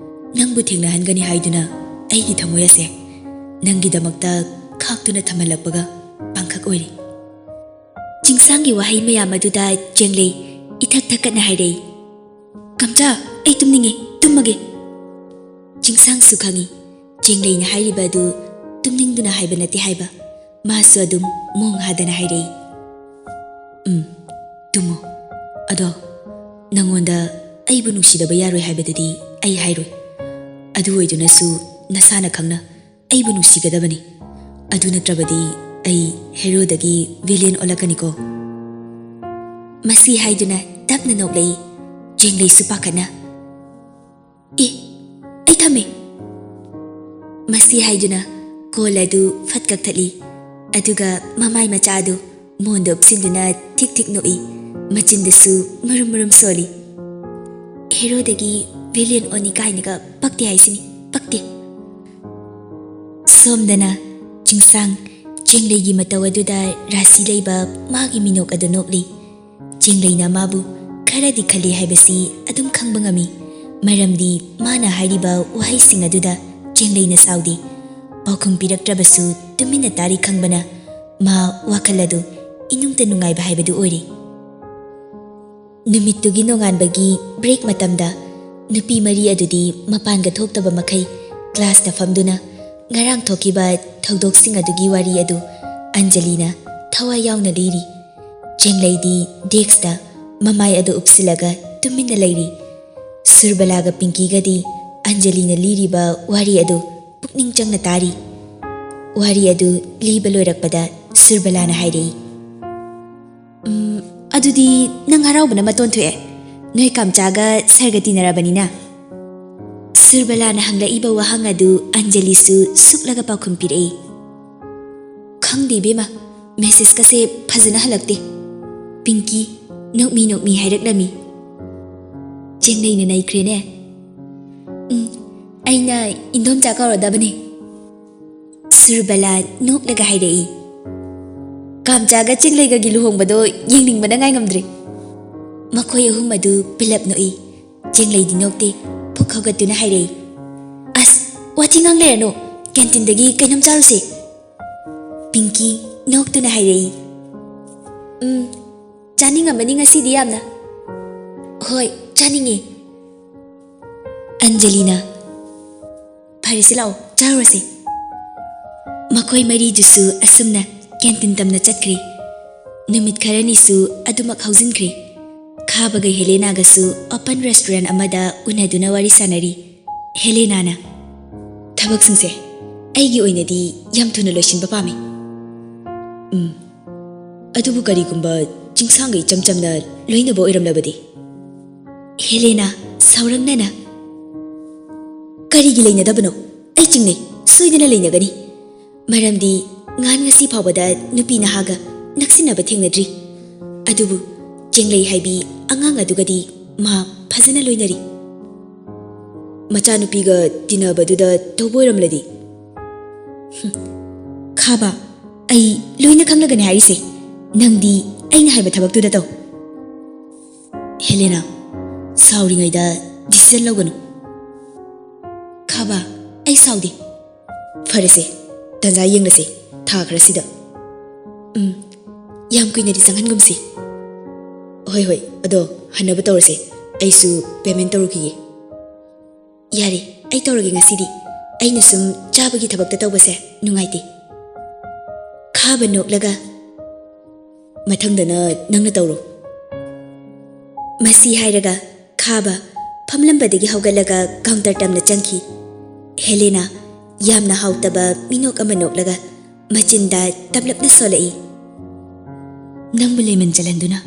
ꯅꯪꯕꯨ ꯊꯦꯡꯅꯍꯟꯒꯅꯤ ꯍꯥꯏꯗꯨꯅ ꯑꯩꯒꯤ ꯊꯃꯣꯏ ꯑꯁꯦ ꯅꯪꯒꯤꯗꯃꯛꯇ ꯈꯥꯛꯇꯨꯅ ꯊꯝꯍꯜꯂꯛꯄꯒ ꯄꯥꯡꯈꯛ ꯑꯣꯏꯔꯦ꯫" ꯆꯤꯡꯁꯥꯡꯒꯤ ꯋꯥꯍꯩ ꯃꯌꯥꯝ ꯑꯗꯨꯗ ꯆꯦꯡꯂꯩ ꯏꯊꯛ ꯊꯛꯀꯠꯅ ꯍꯥꯏꯔꯛꯏ, "ꯀꯝꯆꯥ, ꯑꯩ ꯇꯨꯝꯅꯤꯡꯉꯦ, ꯇꯨꯝꯃꯒꯦ꯫" ꯆꯤꯡꯁꯥꯡꯁꯨ ꯈꯪꯏ, ꯆꯦꯡꯂꯩꯅ ꯍꯥꯏꯔꯤꯕ ꯑꯗꯨ ꯇꯨꯝꯅꯤꯡꯗꯨꯅ ꯍꯥꯏꯕ ꯅꯠꯇꯦ ꯍꯥꯏꯕ꯫ ꯃꯥꯁꯨ ꯑꯗꯨꯝ ꯃꯣꯡ ꯍꯥꯗꯅ ꯍꯥꯏꯔꯛꯏ, "ꯎꯝ, ꯇꯨꯝꯃꯣ꯫ ꯑꯗꯣ ꯅꯪꯉꯣꯟꯗ ꯑꯩꯕꯨ ꯅꯨꯡꯁꯤꯗꯕ ꯌꯥꯔꯣꯏ ꯍꯥꯏꯕꯗꯨꯗꯤ ꯑꯩ ꯍꯥꯏꯔꯣꯏ꯫ ꯑꯗꯨ ꯑꯣꯏꯗꯨꯅꯁꯨ ꯅꯁꯥꯅ ꯈꯪꯅ ꯑꯩꯕꯨ ꯅꯨꯡꯁꯤꯒꯗꯕꯅꯤ꯫ ꯑꯗꯨ ꯅꯠꯇ꯭ꯔꯕꯗꯤ ꯑꯩ ꯍꯦꯔꯣꯗꯒꯤ ꯚꯤꯂꯦꯟ ꯑꯣꯜꯂꯛꯀꯅꯤꯀꯣ꯫" ꯃꯁꯤ ꯍꯥꯏꯗꯨꯅ ꯇꯞꯅ ꯅꯣꯛꯂꯛꯏ꯫ ꯆꯦꯡꯂꯩꯁꯨ ꯄꯥꯈꯠꯅ, "ꯑꯦ, ꯑꯩ ꯊꯝꯃꯦ꯫" ꯃꯁꯤ ꯍꯥꯏꯗꯨꯅ ꯀꯣꯜ ꯑꯗꯨ ꯐꯠ ꯀꯛꯊꯠꯂꯤ꯫ ꯑꯗꯨꯒ ꯃꯃꯥꯏ ꯃꯆꯥ ꯑꯗꯨ ꯃꯣꯟꯗ ꯎꯞꯁꯤꯟꯗꯨꯅ ꯊꯤꯛ ꯊꯤꯛ ꯅꯣꯛꯏ꯫ ꯃꯆꯤꯟꯗꯁꯨ ꯃꯔꯨꯝ ꯃꯔꯨꯝ ꯁꯣꯜꯂꯤ꯫ "ꯍꯦꯔꯣꯗꯒꯤ ꯚꯤꯂꯦꯟ ꯑꯣꯅꯤ ꯀꯥꯏꯅꯒ ꯄꯛꯇꯦ ꯍꯥꯏꯁꯤꯅꯤ, ꯄꯛꯇꯦ꯫" ꯁꯣꯝꯗꯅ ꯆꯤꯡꯁꯥꯡ ꯆꯦꯡꯂꯩꯒꯤ ꯃꯇꯧ ꯑꯗꯨꯗ ꯔꯥꯁꯤ ꯂꯩꯕ ꯃꯥꯒꯤ ꯃꯤꯅꯣꯛ ꯑꯗꯨ ꯅꯣꯛꯂꯤ꯫ ꯆꯦꯡꯂꯩꯅ ꯃꯥꯕꯨ ꯈꯔꯗꯤ ꯈꯜꯂꯤ ꯍꯥꯏꯕꯁꯤ ꯑꯗꯨꯝ ꯈꯪꯕ ꯉꯝꯃꯤ, ꯃꯔꯝꯗꯤ ꯃꯥꯅ ꯍꯥꯏꯔꯤꯕ ꯋꯥꯍꯩꯁꯤꯡ ꯑꯗꯨꯗ ꯆꯦꯡꯂꯩꯅ ꯁꯥꯎꯗꯦ꯫ ꯄꯥꯎꯈꯨꯝ ꯄꯤꯔꯛꯇ꯭ꯔꯕꯁꯨ ꯇꯨꯃꯤꯟꯅ ꯇꯥꯔꯤ ꯈꯪꯕꯅ ꯃꯥ ꯋꯥꯈꯜ ꯑꯗꯨ ꯏꯅꯨꯡꯇ ꯅꯨꯡꯉꯥꯏꯕ ꯍꯥꯏꯕꯗꯨ ꯑꯣꯏꯔꯦ꯫ ꯅꯨꯃꯤꯠꯇꯨꯒꯤ ꯅꯣꯡꯉꯥꯟꯕꯒꯤ ꯕ꯭ꯔꯦꯛ ꯃꯇꯝꯗ ꯅꯨꯄꯤ ꯃꯔꯤ ꯑꯗꯨꯗꯤ ꯃꯄꯥꯟꯒ ꯊꯣꯛꯇꯕ ꯃꯈꯩ ꯀ꯭ꯂꯥꯁꯇ ꯐꯝꯗꯨꯅ ꯉꯔꯥꯡ ꯊꯣꯛꯈꯤꯕ ꯊꯧꯗꯣꯛꯁꯤꯡ ꯑꯗꯨꯒꯤ ꯋꯥꯔꯤ ꯑꯗꯨ ꯑꯟꯖꯂꯤꯅ ꯊꯋꯥꯏ ꯌꯥꯎꯅ ꯂꯤꯔꯤ꯫ ꯆꯦꯡꯂꯩꯗꯤ ꯗꯦꯛꯁꯇ ꯃꯃꯥꯏ ꯑꯗꯨ ꯎꯞꯁꯤꯜꯂꯒ ꯇꯨꯃꯤꯟꯅ ꯂꯩꯔꯤ꯫ ꯁꯨꯔꯕꯂꯥꯒ ꯄꯤꯡꯀꯤꯒꯗꯤ ꯑꯟꯖꯂꯤꯅ ꯂꯤꯔꯤꯕ ꯋꯥꯔꯤ ꯑꯗꯨ ꯄꯨꯛꯅꯤꯡ ꯆꯪꯅ ꯇꯥꯔꯤ꯫ ꯋꯥꯔꯤ ꯑꯗꯨ ꯂꯤꯕ ꯂꯣꯏꯔꯛꯄꯗ ꯁꯨꯔꯕꯂꯥꯅ ꯍꯥꯏꯔꯛꯏ, "ꯎꯝ, ꯑꯗꯨꯗꯤ ꯅꯪ ꯍꯔꯥꯎꯕꯅ ꯃꯇꯣꯟ ꯊꯣꯛꯑꯦ꯫ ꯅꯣꯏ ꯀꯥꯝꯆꯥꯒ ꯁꯔꯒ ꯇꯤꯟꯅꯔꯕꯅꯤꯅ?" ꯁꯨꯔꯕꯂꯥꯅ ꯍꯪꯂꯛꯏꯕ ꯋꯥꯍꯪ ꯑꯗꯨ ꯑꯟꯖꯂꯤꯁꯨ ꯁꯨꯛꯂꯒ ꯄꯥꯎꯈꯨꯝ ꯄꯤꯔꯛꯏ, "ꯈꯪꯗꯦ ꯏꯕꯦꯝꯃ, ꯃꯦꯁꯦꯖꯀꯁꯦ ꯐꯖꯅ ꯍꯜꯂꯛꯇꯦ꯫ ꯄꯤꯡꯀꯤ, ꯅꯣꯛꯃꯤ ꯅꯣꯛꯃꯤ ꯍꯥꯏꯔꯛꯂꯝꯃꯤ꯫ ꯆꯦꯡꯅꯩꯅ ꯅꯩꯈ꯭ꯔꯦꯅꯦ꯫ ꯎꯝ, ꯑꯩꯅ ꯏꯟꯗꯣꯝꯆꯥ ꯀꯧꯔꯗꯕꯅꯦ꯫" ꯁꯨꯔꯕꯂꯥ ꯅꯣꯛꯂꯒ ꯍꯥꯏꯔꯛꯏ, "ꯀꯥꯝꯆꯥꯒ ꯆꯦꯡꯂꯩꯒꯒꯤ ꯂꯨꯍꯣꯡꯕꯗꯣ ꯌꯦꯡꯅꯤꯡꯕꯅ ꯉꯥꯏ ꯉꯝꯗ꯭ꯔꯦ꯫" ꯃꯈꯣꯏ ꯑꯍꯨꯝ ꯑꯗꯨ ꯄꯨꯂꯞ ꯅꯣꯛꯏ꯫ ꯆꯦꯡꯂꯩꯗꯤ ꯅꯣꯛꯇꯦ, ꯄꯨꯛ ꯍꯧꯒꯠꯇꯨꯅ ꯍꯥꯏꯔꯛꯏ, "ꯑꯁ, ꯋꯥꯊꯤ ꯉꯥꯡ ꯂꯩꯔꯅꯨ, ꯀꯦꯟꯇꯤꯟꯗꯒꯤ ꯀꯩꯅꯣꯝ ꯆꯥꯔꯨꯁꯦ꯫" ꯄꯤꯡꯀꯤ ꯅꯣꯛꯇꯨꯅ ꯍꯥꯏꯔꯛꯏ, "ꯎꯝ, ꯆꯥꯅꯤꯡꯉꯝꯃꯅꯤ ꯉꯁꯤꯗꯤ ꯌꯥꯝꯅ꯫" "ꯍꯣꯏ, ꯆꯥꯅꯤꯡꯉꯦ꯫" ꯑꯟꯖꯂꯤꯅ, "ꯐꯔꯦꯁꯦ, ꯂꯥꯛꯑꯣ, ꯆꯥꯔꯨꯔꯁꯦ꯫" ꯃꯈꯣꯏ ꯃꯔꯤꯗꯨꯁꯨ ꯑꯁꯨꯝꯅ ꯀꯦꯟꯇꯤꯟ ꯇꯝꯅ ꯆꯠꯈ꯭ꯔꯦ꯫ ꯅꯨꯃꯤꯠ ꯈꯔꯅꯤꯁꯨ ꯑꯗꯨꯃꯛ ꯍꯧꯖꯤꯟꯈ꯭ꯔꯦ꯫ ꯈꯥꯕꯒ ꯍꯦꯂꯦꯅꯥꯒꯁꯨ ꯑꯣꯄꯟ ꯔꯦꯁꯇꯨꯔꯦꯟ ꯑꯃꯗ ꯎꯅꯗꯨꯅ ꯋꯥꯔꯤ ꯁꯥꯟꯅꯔꯤ꯫ ꯍꯦꯂꯦꯅꯥꯅ, "ꯊꯕꯛꯁꯤꯡꯁꯦ ꯑꯩꯒꯤ ꯑꯣꯏꯅꯗꯤ ꯌꯥꯝ ꯊꯨꯅ ꯂꯣꯏꯁꯤꯟꯕ ꯄꯥꯝꯃꯤ꯫" "ꯎꯝ, ꯑꯗꯨꯕꯨ ꯀꯔꯤꯒꯨꯝꯕ ꯆꯤꯡꯁꯥꯡꯒ ꯏꯆꯝ ꯆꯝꯅ ꯂꯣꯏꯅꯕ ꯑꯣꯏꯔꯝꯂꯕꯗꯤ?" ꯍꯦꯂꯦꯅꯥ ꯁꯥꯎꯔꯪꯅꯅ, "ꯀꯔꯤꯒꯤ ꯂꯩꯅꯗꯕꯅꯣ? ꯑꯩ ꯆꯤꯡꯅꯩ, ꯁꯣꯏꯗꯅ ꯂꯩꯅꯒꯅꯤ꯫ ꯃꯔꯝꯗꯤ ꯉꯍꯥꯟ ꯉꯁꯤ ꯐꯥꯎꯕꯗ ꯅꯨꯄꯤ ꯅꯍꯥꯒ ꯅꯛꯁꯤꯟꯅꯕ ꯊꯦꯡꯅꯗ꯭ꯔꯤ꯫ ꯑꯗꯨꯕꯨ ꯆꯦꯡꯂꯩ ꯍꯥꯏꯕꯤ ꯑꯉꯥꯡ ꯑꯗꯨꯒꯗꯤ ꯃꯥ ꯐꯖꯅ ꯂꯣꯏꯅꯔꯤ꯫" "ꯃꯆꯥꯅꯨꯄꯤꯒ ꯇꯤꯟꯅꯕꯗꯨꯗ ꯇꯧꯕ ꯑꯣꯏꯔꯝꯂꯗꯤ?" "ꯍꯨꯝ, ꯈꯥꯕ, ꯑꯩ ꯂꯣꯏꯅ ꯈꯪꯂꯒꯅꯤ ꯍꯥꯏꯔꯤꯁꯦ꯫ ꯅꯪꯗꯤ ꯑꯩꯅ ꯍꯥꯏꯕ ꯊꯕꯛꯇꯨꯗ ꯇꯧ꯫" "ꯍꯦꯂꯦꯅꯥ, ꯁꯥꯎꯔꯤꯉꯩꯗ ꯗꯤꯁꯤꯖꯟ ꯂꯧꯒꯅꯨ꯫" "ꯈꯥꯕ, ꯑꯩ ꯁꯥꯎꯗꯦ꯫" "ꯐꯔꯦꯁꯦ, ꯇꯟꯖꯥ ꯌꯦꯡꯂꯁꯦ, ꯊꯥ ꯈꯔꯁꯤꯗ꯫ ꯎꯝ, ꯌꯥꯝ ꯀꯨꯏꯅꯗꯤ ꯆꯪꯍꯟꯒꯨꯝꯁꯤ꯫" "ꯍꯣꯏ, ꯍꯣꯏ, ꯑꯗꯣ ꯍꯟꯅꯕ ꯇꯧꯔꯁꯦ꯫ ꯑꯩꯁꯨ payment ꯇꯧꯔꯨꯈꯤꯒꯦ꯫" "ꯌꯥꯔꯦ, ꯑꯩ ꯇꯧꯔꯒꯦ ꯉꯁꯤꯗꯤ꯫ ꯑꯩꯅ ꯁꯨꯝ ꯆꯥꯕꯒꯤ ꯊꯕꯛꯇ ꯇꯧꯕꯁꯦ ꯅꯨꯡꯉꯥꯏꯇꯦ꯫ ꯈꯥꯕ ꯅꯣꯛꯂꯒ, "ꯃꯊꯪꯗꯅ ꯅꯪꯅ ꯇꯧꯔꯣ꯫" ꯃꯁꯤ ꯍꯥꯏꯔꯒ ꯈꯥꯕ ꯐꯝꯂꯝꯕꯗꯒꯤ ꯍꯧꯒꯠꯂꯒ counter ꯇꯝꯅ ꯆꯪꯈꯤ꯫ ꯍꯦꯂꯦꯅꯥ ꯌꯥꯝꯅ ꯍꯥꯎꯇꯕ ꯃꯤꯅꯣꯛ ꯑꯃ ꯅꯣꯛꯂꯒ ꯃꯆꯤꯟꯗ ꯇꯞꯂꯞꯅ ꯁꯣꯜꯂꯛꯏ꯫ "ꯅꯪꯕꯨ ꯂꯦꯃꯟ ꯆꯜꯍꯟꯗꯨꯅ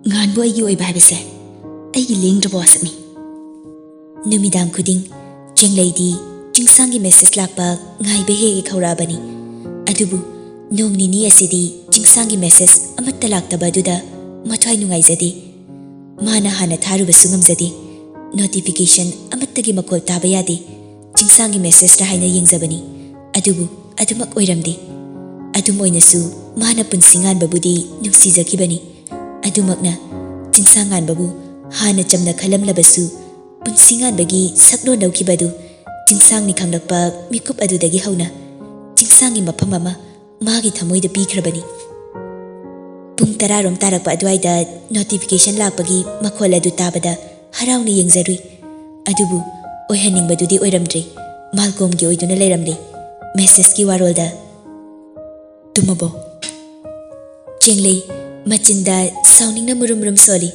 ꯉꯥꯟꯕꯨ ꯑꯩꯒꯤ ꯑꯣꯏꯕ ꯍꯥꯏꯕꯁꯦ ꯑꯩꯒꯤ ꯂꯦꯡꯗ꯭ꯔꯕ ꯋꯥꯁꯛꯅꯤ꯫" ꯅꯨꯃꯤꯗꯥꯡ ꯈꯨꯗꯤꯡ ꯆꯦꯡꯂꯩꯗꯤ ꯆꯤꯡꯁꯥꯡꯒꯤ message ꯂꯥꯛꯄ ꯉꯥꯏꯕ ꯍꯦꯛ ꯍꯦꯛ ꯍꯧꯔꯛꯑꯕꯅꯤ꯫ ꯑꯗꯨꯕꯨ ꯅꯣꯡ ꯅꯤꯅꯤ ꯑꯁꯤꯗꯤ ꯆꯤꯡꯁꯥꯡꯒꯤ message ꯑꯃꯠꯇ ꯂꯥꯛꯇꯕ ꯑꯗꯨꯗ ꯃꯊ꯭ꯋꯥꯏ ꯅꯨꯡꯉꯥꯏꯖꯗꯦ꯫ ꯃꯥꯅ ꯍꯥꯟꯅ ꯊꯥꯔꯨꯕꯁꯨ ꯉꯝꯖꯗꯦ꯫ Notification ꯑꯃꯠꯇꯒꯤ ꯃꯈꯣꯜ ꯇꯥꯕ ꯌꯥꯗꯦ꯫ ꯆꯤꯡꯁꯥꯡꯒꯤ messageꯔ ꯍꯥꯏꯅ ꯌꯦꯡꯖꯕꯅꯤ꯫ ꯑꯗꯨꯕꯨ ꯑꯗꯨꯃꯛ ꯑꯣꯏꯔꯝꯗꯦ꯫ ꯑꯗꯨꯝ ꯑꯣꯏꯅꯁꯨ ꯃꯥꯅ ꯄꯨꯟꯁꯤ ꯉꯥꯟꯕꯕꯨꯗꯤ ꯅꯨꯡꯁꯤꯖꯈꯤꯕꯅꯤ꯫ ꯑꯗꯨꯃꯛꯅ ꯆꯤꯡꯁꯥꯡ ꯉꯥꯟꯕꯕꯨ ꯍꯥꯟꯅ ꯆꯝꯅ ꯈꯜꯂꯝꯂꯕꯁꯨ, ꯄꯨꯟꯁꯤ ꯉꯥꯟꯕꯒꯤ ꯁꯛꯂꯣꯟ ꯂꯧꯈꯤꯕ ꯑꯗꯨ ꯆꯤꯡꯁꯥꯡꯅꯤ ꯈꯪꯂꯛꯄ ꯃꯤꯀꯨꯞ ꯑꯗꯨꯗꯒꯤ ꯍꯧꯅ ꯆꯤꯡꯁꯥꯡꯒꯤ ꯃꯐꯝ ꯑꯃ ꯃꯥꯒꯤ ꯊꯃꯣꯏꯗ ꯄꯤꯈ꯭ꯔꯕꯅꯤ꯫ ꯄꯨꯡ ꯇꯔꯥꯔꯣꯝ ꯇꯥꯔꯛꯄ ꯑꯗꯨꯋꯥꯏꯗ notification ꯂꯥꯛꯄꯒꯤ ꯃꯈꯣꯜ ꯑꯗꯨ ꯇꯥꯕꯗ ꯍꯔꯥꯎꯅ ꯌꯦꯡꯖꯔꯨꯏ꯫ ꯑꯗꯨꯕꯨ ꯑꯣꯏꯍꯟꯅꯤꯡꯕꯗꯨꯗꯤ ꯑꯣꯏꯔꯝꯗ꯭ꯔꯦ꯫ ꯃꯥꯜꯀꯣꯝꯒꯤ ꯑꯣꯏꯗꯨꯅ ꯂꯩꯔꯝꯂꯦ꯫ Messageꯀꯤ ꯋꯥꯔꯣꯜꯗ, "ꯇꯨꯝꯃꯕꯣ?" ꯆꯦꯡꯂꯩ ꯃꯆꯤꯟꯗ ꯁꯥꯎꯅꯤꯡꯅ ꯃꯨꯔꯨꯝ ꯃꯨꯔꯨꯝ ꯁꯣꯜꯂꯤ꯫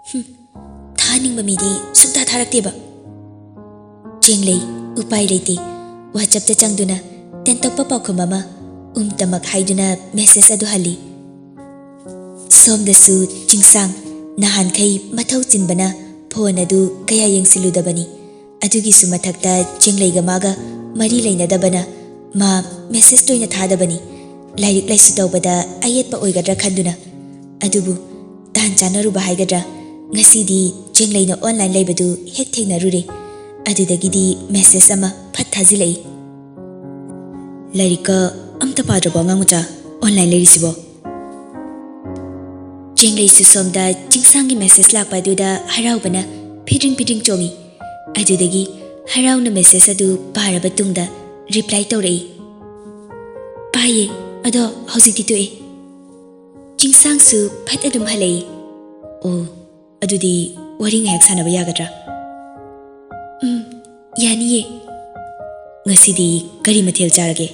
"ꯍꯨꯝ, ꯊꯥꯅꯤꯡꯕ ꯃꯤꯗꯤ ꯁꯨꯡꯊꯥ ꯊꯥꯔꯛꯇꯦꯕ꯫" ꯆꯦꯡꯂꯩ ꯎꯄꯥꯏ ꯂꯩꯇꯦ꯫ WhatsAppꯇ ꯆꯪꯗꯨꯅ ꯇꯦꯟꯇꯛꯄ ꯄꯥꯎꯈꯨꯝ ꯑꯃ ꯎꯝꯇꯃꯛ ꯍꯥꯏꯗꯨꯅ message ꯑꯗꯨ ꯍꯜꯂꯤ꯫ ꯁꯣꯝꯗꯁꯨ ꯆꯤꯡꯁꯥꯡ ꯅꯍꯥꯟꯈꯩ ꯃꯊꯧ ꯆꯤꯟꯕꯅ phone ꯑꯗꯨ ꯀꯌꯥ ꯌꯦꯡꯁꯤꯜꯂꯨꯗꯕꯅꯤ꯫ ꯑꯗꯨꯒꯤꯁꯨ ꯃꯊꯛꯇ ꯆꯦꯡꯂꯩꯒ ꯃꯥꯒ ꯃꯔꯤ ꯂꯩꯅꯗꯕꯅ ꯃꯥ message ꯇꯣꯏꯅ ꯊꯥꯗꯕꯅꯤ, ꯂꯥꯏꯔꯤꯛ ꯂꯥꯏꯁꯨ ꯇꯧꯕꯗ ꯑꯌꯦꯠꯄ ꯑꯣꯏꯒꯗ꯭ꯔꯥ ꯈꯟꯗꯨꯅ꯫ ꯑꯗꯨꯕꯨ ꯇꯥꯟ ꯆꯥꯟꯅꯔꯨꯕ ꯍꯥꯏꯒꯗ꯭ꯔꯥ, ꯉꯁꯤꯗꯤ ꯆꯦꯡꯂꯩꯅ online ꯂꯩꯕꯗꯨ ꯍꯦꯛ ꯊꯦꯡꯅꯔꯨꯔꯦ꯫ ꯑꯗꯨꯗꯒꯤꯗꯤ message ꯑꯃ ꯐꯠ ꯊꯥꯖꯤꯜꯂꯛꯏ꯫ "ꯂꯥꯏꯔꯤꯛꯀ ꯑꯝꯇ ꯄꯥꯗ꯭ꯔꯕꯣ ꯑꯉꯥꯡ ꯃꯆꯥ, online ꯂꯩꯔꯤꯁꯤꯕꯣ?" ꯆꯦꯡꯂꯩꯁꯨ ꯁꯣꯝꯗ ꯆꯤꯡꯁꯥꯡꯒꯤ message ꯂꯥꯛꯄ ꯑꯗꯨꯗ ꯍꯔꯥꯎꯕꯅ ꯐꯤꯗ꯭ꯔꯤꯡ ꯐꯤꯗ꯭ꯔꯤꯡ ꯆꯣꯡꯉꯤ꯫ ꯑꯗꯨꯗꯒꯤ ꯍꯔꯥꯎꯅ message ꯑꯗꯨ ꯄꯥꯔꯕ ꯇꯨꯡꯗ reply ꯇꯧꯔꯛꯏ꯫ "ꯄꯥꯏꯌꯦ, ꯑꯗꯣ ꯍꯧꯖꯤꯛꯇꯤ ꯇꯣꯛꯑꯦ꯫" ꯆꯤꯡꯁꯥꯡꯁꯨ ꯐꯠ ꯑꯗꯨꯝ ꯍꯜꯂꯛꯏ꯫ ꯑꯣ, ꯑꯗꯨꯗꯤ ꯋꯥꯔꯤ ꯉꯥꯏꯍꯥꯛ ꯁꯥꯟꯅꯕ ꯌꯥꯒꯗ꯭ꯔꯥ? ꯎꯝ, ꯌꯥꯅꯤꯌꯦ꯫ ꯉꯁꯤꯗꯤ ꯀꯔꯤ ꯃꯊꯦꯜ ꯆꯥꯔꯒꯦ?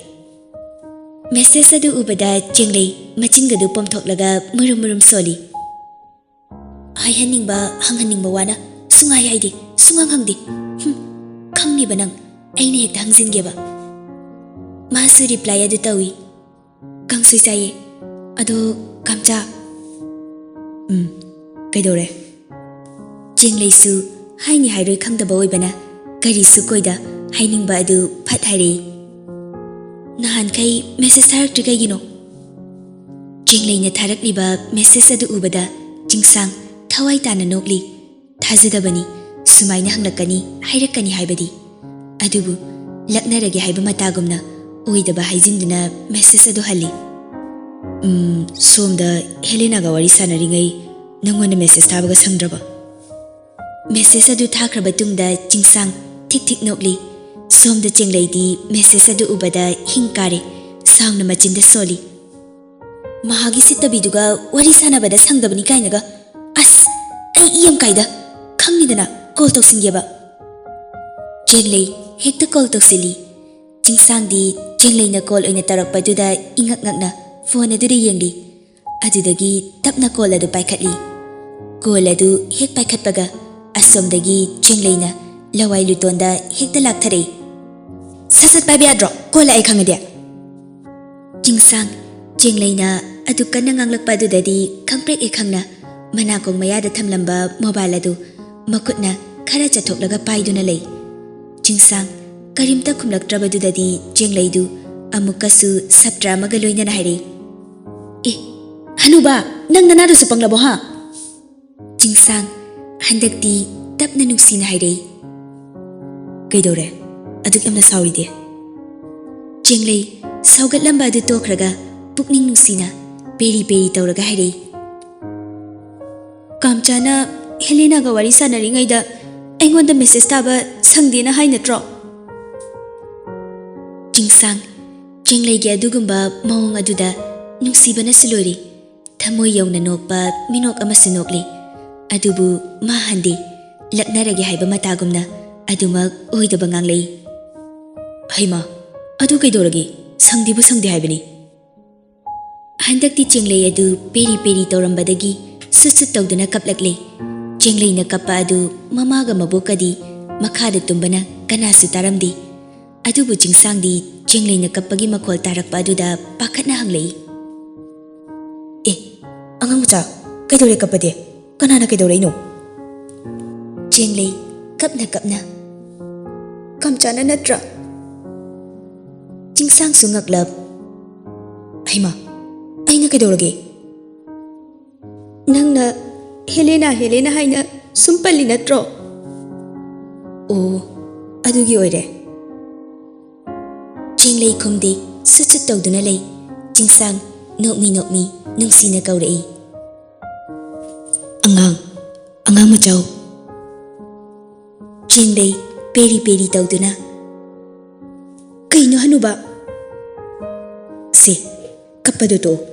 ꯃꯦꯁꯦꯖ ꯑꯗꯨ ꯎꯕꯗ ꯆꯦꯡꯂꯩ ꯃꯆꯤꯟꯒꯗꯨ ꯄꯣꯝꯊꯣꯛꯂꯒ ꯃꯨꯔꯨꯝ ꯃꯨꯔꯨꯝ ꯁꯣꯜꯂꯤ꯫ ꯍꯥꯏꯍꯟꯅꯤꯡꯕ, ꯍꯪꯍꯟꯅꯤꯡꯕ ꯋꯥꯅ ꯁꯨꯡꯍꯥꯏ ꯍꯥꯏꯗꯦ, ꯁꯨꯡꯍꯪ ꯍꯪꯗꯦ꯫ ꯍꯨꯝ, ꯈꯪꯂꯤꯕ ꯅꯪ, ꯑꯩꯅ ꯍꯦꯛꯇ ꯍꯪꯖꯤꯟꯒꯦꯕ꯫ ꯃꯥꯁꯨ ꯔꯤꯄ꯭ꯂꯥꯏ ꯑꯗꯨ ꯇꯧꯏ꯫ ꯀꯥꯡꯁꯣꯏ ꯆꯥꯏꯌꯦ꯫ ꯑꯗꯣ, ꯀꯥꯝꯆꯥ꯫ ꯎꯝ, ꯀꯩꯗꯧꯔꯦ? ꯆꯦꯡꯂꯩꯁꯨ ꯍꯥꯏꯅꯤ ꯍꯥꯏꯔꯣꯏ ꯈꯪꯗꯕ ꯑꯣꯏꯕꯅ ꯀꯔꯤꯁꯨ ꯀꯣꯏꯗ ꯍꯥꯏꯅꯤꯡꯕ ꯑꯗꯨ ꯐꯠ ꯍꯥꯏꯔꯛꯏ꯫ ꯅꯍꯥꯟꯈꯩ ꯃꯦꯁꯦꯖ ꯊꯥꯔꯛꯇ꯭ꯔꯤ ꯀꯩꯒꯤꯅꯣ? ꯆꯦꯡꯂꯩꯅ ꯊꯥꯔꯛꯂꯤꯕ ꯃꯦꯁꯦꯖ ꯑꯗꯨ ꯎꯕꯗ ꯆꯤꯡꯁꯥꯡ ꯊꯋꯥꯏ ꯇꯥꯅ ꯅꯣꯛꯂꯤ꯫ ꯊꯥꯖꯗꯕꯅꯤ, ꯁꯨꯃꯥꯏꯅ ꯍꯪꯂꯛꯀꯅꯤ, ꯍꯥꯏꯔꯛꯀꯅꯤ ꯍꯥꯏꯕꯗꯤ꯫ ꯑꯗꯨꯕꯨ ꯂꯛꯅꯔꯒꯦ ꯍꯥꯏꯕ ꯃꯇꯥꯒꯨꯝꯅ ꯑꯣꯏꯗꯕ ꯍꯥꯏꯖꯤꯟꯗꯨꯅ ꯃꯦꯁꯦꯖ ꯑꯗꯨ ꯍꯜꯂꯤ꯫ "ꯎꯝ, ꯁꯣꯝꯗ ꯍꯦꯂꯦꯅꯥꯒ ꯋꯥꯔꯤ ꯁꯥꯟꯅꯔꯤꯉꯩ ꯅꯪꯉꯣꯟꯗ ꯃꯦꯁꯦꯖ ꯊꯥꯕꯒ ꯁꯪꯗ꯭ꯔꯕ?" ꯃꯦꯁꯦꯖ ꯑꯗꯨ ꯊꯥꯈ꯭ꯔꯕ ꯇꯨꯡꯗ ꯆꯤꯡꯁꯥꯡ ꯊꯤꯛ ꯊꯤꯛ ꯅꯣꯛꯂꯤ꯫ ꯁꯣꯝꯗ ꯆꯦꯡꯂꯩꯗꯤ ꯃꯦꯁꯦꯖ ꯑꯗꯨ ꯎꯕꯗ ꯍꯤꯡ ꯀꯥꯔꯦ, ꯁꯥꯎꯅ ꯃꯆꯤꯟꯗ ꯁꯣꯜꯂꯤ꯫ "ꯃꯍꯥꯛꯀꯤ ꯁꯤꯠꯇꯕꯤꯗꯨꯒ ꯋꯥꯔꯤ ꯁꯥꯟꯅꯕꯗ ꯁꯪꯗꯕꯅꯤ ꯀꯥꯏꯅꯒ꯫ ꯑꯁ, ꯑꯩ ꯏ ꯌꯥꯝ ꯀꯥꯏꯗ꯫ ꯈꯪꯅꯤꯗꯅ, ꯀꯣꯜ ꯇꯧꯁꯤꯟꯒꯦꯕ꯫" ꯆꯦꯡꯂꯩ ꯍꯦꯛꯇ ꯀꯣꯜ ꯇꯧꯁꯤꯜꯂꯤ꯫ ꯆꯤꯡꯁꯥꯡꯗꯤ ꯆꯦꯡꯂꯩꯅ ꯀꯣꯜ ꯑꯣꯏꯅ ꯇꯧꯔꯛꯄꯗꯨꯗ ꯏꯉꯛ ꯉꯛꯅ ꯐꯣꯟ ꯑꯗꯨꯗ ꯌꯦꯡꯂꯤ꯫ ꯑꯗꯨꯗꯒꯤ ꯇꯞꯅ ꯀꯣꯜ ꯑꯗꯨ ꯄꯥꯏꯈꯠꯂꯤ꯫ ꯀꯣꯜ ꯑꯗꯨ ꯍꯦꯛ ꯄꯥꯏꯈꯠꯄꯒ ꯑꯁꯣꯝꯗꯒꯤ ꯆꯦꯡꯂꯩꯅ ꯂꯋꯥꯏ ꯂꯨꯇꯣꯟꯗ ꯍꯦꯛꯇ ꯂꯥꯛꯊꯔꯛꯏ꯫ "ꯁꯠ ꯁꯠ ꯄꯥꯏꯕ ꯌꯥꯗ꯭ꯔꯣ? ꯀꯣꯜ ꯂꯥꯛꯑꯦ ꯈꯪꯉꯗꯤ?" ꯆꯤꯡꯁꯥꯡ ꯆꯦꯡꯂꯩꯅ ꯑꯗꯨ ꯀꯟꯅ ꯉꯥꯡꯂꯛꯄ ꯑꯗꯨꯗꯗꯤ ꯈꯪꯄ꯭ꯔꯦꯛ ꯍꯦꯛ ꯈꯪꯅ ꯃꯅꯥꯀꯣꯡ ꯃꯌꯥꯗ ꯊꯝꯂꯝꯕ ꯃꯣꯕꯥꯏꯜ ꯑꯗꯨ ꯃꯈꯨꯠꯅ ꯈꯔ ꯆꯠꯊꯣꯛꯂꯒ ꯄꯥꯏꯗꯨꯅ ꯂꯩ꯫ ꯆꯤꯡꯁꯥꯡ ꯀꯔꯤꯝꯇ ꯈꯨꯝꯂꯛꯇ꯭ꯔꯕꯗꯨꯗꯗꯤ ꯆꯦꯡꯂꯩꯗꯨ ꯑꯃꯨꯛꯀꯁꯨ ꯁꯞꯇ꯭ꯔ ꯑꯃꯒ ꯂꯣꯏꯅꯅ ꯍꯥꯏꯔꯛꯏ, "ꯑꯦ, ꯍꯅꯨꯕ, ꯅꯪ ꯅꯅꯥꯗꯨꯁꯨ ꯄꯪꯂꯕꯣ ꯍꯥ?" ꯆꯤꯡꯁꯥꯡ ꯍꯟꯗꯛꯇꯤ ꯇꯞꯅ ꯅꯨꯡꯁꯤꯅ ꯍꯥꯏꯔꯛꯏ, "ꯀꯩꯗꯧꯔꯦ? ꯑꯗꯨꯛ ꯌꯥꯝꯅ ꯁꯥꯎꯔꯤꯗꯤ?" ꯆꯦꯡꯂꯩ ꯁꯥꯎꯒꯠꯂꯝꯕ ꯑꯗꯨ ꯇꯣꯛꯈ꯭ꯔꯒ ꯄꯨꯛꯅꯤꯡ ꯅꯨꯡꯁꯤꯅ ꯄꯦꯔꯤ ꯄꯦꯔꯤ ꯇꯧꯔꯒ ꯍꯥꯏꯔꯛꯏ, "ꯀꯥꯝꯆꯥꯅ ꯍꯦꯂꯦꯅꯥꯒ ꯋꯥꯔꯤ ꯁꯥꯟꯅꯔꯤꯉꯩꯗ ꯑꯩꯉꯣꯟꯗ ꯃꯦꯁꯦꯖ ꯊꯥꯕ ꯁꯪꯗꯦꯅ ꯍꯥꯏ ꯅꯠꯇ꯭ꯔꯣ?" ꯆꯤꯡꯁꯥꯡ ꯆꯦꯡꯂꯩꯒꯤ ꯑꯗꯨꯒꯨꯝꯕ ꯃꯑꯣꯡ ꯑꯗꯨꯗ ꯅꯨꯡꯁꯤꯕꯅꯁꯨ ꯂꯣꯏꯔꯤ꯫ ꯊꯃꯣꯏ ꯌꯧꯅ ꯅꯣꯛꯄ ꯃꯤꯅꯣꯛ ꯑꯃꯁꯨ ꯅꯣꯛꯂꯤ꯫ ꯑꯗꯨꯕꯨ ꯃꯥ ꯍꯟꯗꯦ꯫ ꯂꯛꯅꯔꯒꯦ ꯍꯥꯏꯕ ꯃꯇꯥꯒꯨꯝꯅ ꯑꯗꯨꯃꯛ ꯑꯣꯏꯗꯕ ꯉꯥꯡꯂꯛꯏ꯫ "ꯍꯩꯃꯥ, ꯑꯗꯨ ꯀꯩꯗꯧꯔꯒꯦ? ꯁꯪꯗꯦꯕꯨ ꯁꯪꯗꯦ ꯍꯥꯏꯕꯅꯤ꯫" ꯍꯟꯗꯛꯇꯤ ꯆꯦꯡꯂꯩ ꯑꯗꯨ ꯄꯦꯔꯤ ꯄꯦꯔꯤ ꯇꯧꯔꯝꯕꯗꯒꯤ ꯁꯨꯠ ꯁꯨꯠ ꯇꯧꯗꯨꯅ ꯀꯞꯂꯛꯂꯦ꯫ ꯆꯦꯡꯂꯩꯅ ꯀꯞꯄ ꯑꯗꯨ ꯃꯃꯥꯒ ꯃꯕꯣꯛꯀꯗꯤ ꯃꯈꯥꯗ ꯇꯨꯝꯕꯅ ꯀꯅꯥꯁꯨ ꯇꯥꯔꯝꯗꯦ꯫ ꯑꯗꯨꯕꯨ ꯆꯤꯡꯁꯥꯡꯗꯤ ꯆꯦꯡꯂꯩꯅ ꯀꯞꯄꯒꯤ ꯃꯈꯣꯜ ꯇꯥꯔꯛꯄ ꯑꯗꯨꯗ ꯄꯥꯈꯠꯅ ꯍꯪꯂꯛꯏ꯫ "ꯑꯦ, ꯑꯉꯥꯡ ꯃꯆꯥ, ꯀꯩꯗꯧꯔꯦ ꯀꯞꯄꯗꯤ? ꯀꯅꯥꯅ ꯀꯩꯗꯧꯔꯛꯏꯅꯣ?" ꯆꯦꯡꯂꯩ ꯀꯞꯅ ꯀꯞꯅ, "ꯀꯝꯆꯥꯅ ꯅꯠꯇ꯭ꯔꯥ?" ꯆꯤꯡꯁꯥꯡꯁꯨ ꯉꯛꯂꯞ, "ꯍꯩꯃꯥ, ꯑꯩꯅ ꯀꯩꯗꯧꯔꯒꯦ?" "ꯅꯪꯅ ꯍꯦꯂꯦꯅꯥ, ꯍꯦꯂꯦꯅꯥ ꯍꯥꯏꯅ ꯁꯨꯝ ꯄꯜꯂꯤ ꯅꯠꯇ꯭ꯔꯣ?" "ꯑꯣ, ꯑꯗꯨꯒꯤ ꯑꯣꯏꯔꯦ꯫" ꯆꯦꯡꯂꯩ ꯈꯨꯝꯗꯦ, ꯁꯨꯠ ꯁꯨꯠ ꯇꯧꯗꯨꯅ ꯂꯩ꯫ ꯆꯤꯡꯁꯥꯡ ꯅꯣꯛꯃꯤ ꯅꯣꯛꯃꯤ ꯅꯨꯡꯁꯤꯅ ꯀꯧꯔꯛꯏ꯫ "ꯑꯉꯥꯡ, ꯑꯉꯥꯡ ꯃꯆꯥꯎ꯫" ꯆꯦꯡꯂꯩ ꯄꯦꯔꯤ ꯄꯦꯔꯤ ꯇꯧꯗꯨꯅ, "ꯀꯩꯅꯣ ꯍꯅꯨꯕ?" "ꯁꯦ, ꯀꯞꯄꯗꯣ ꯇꯣꯛꯑꯣ,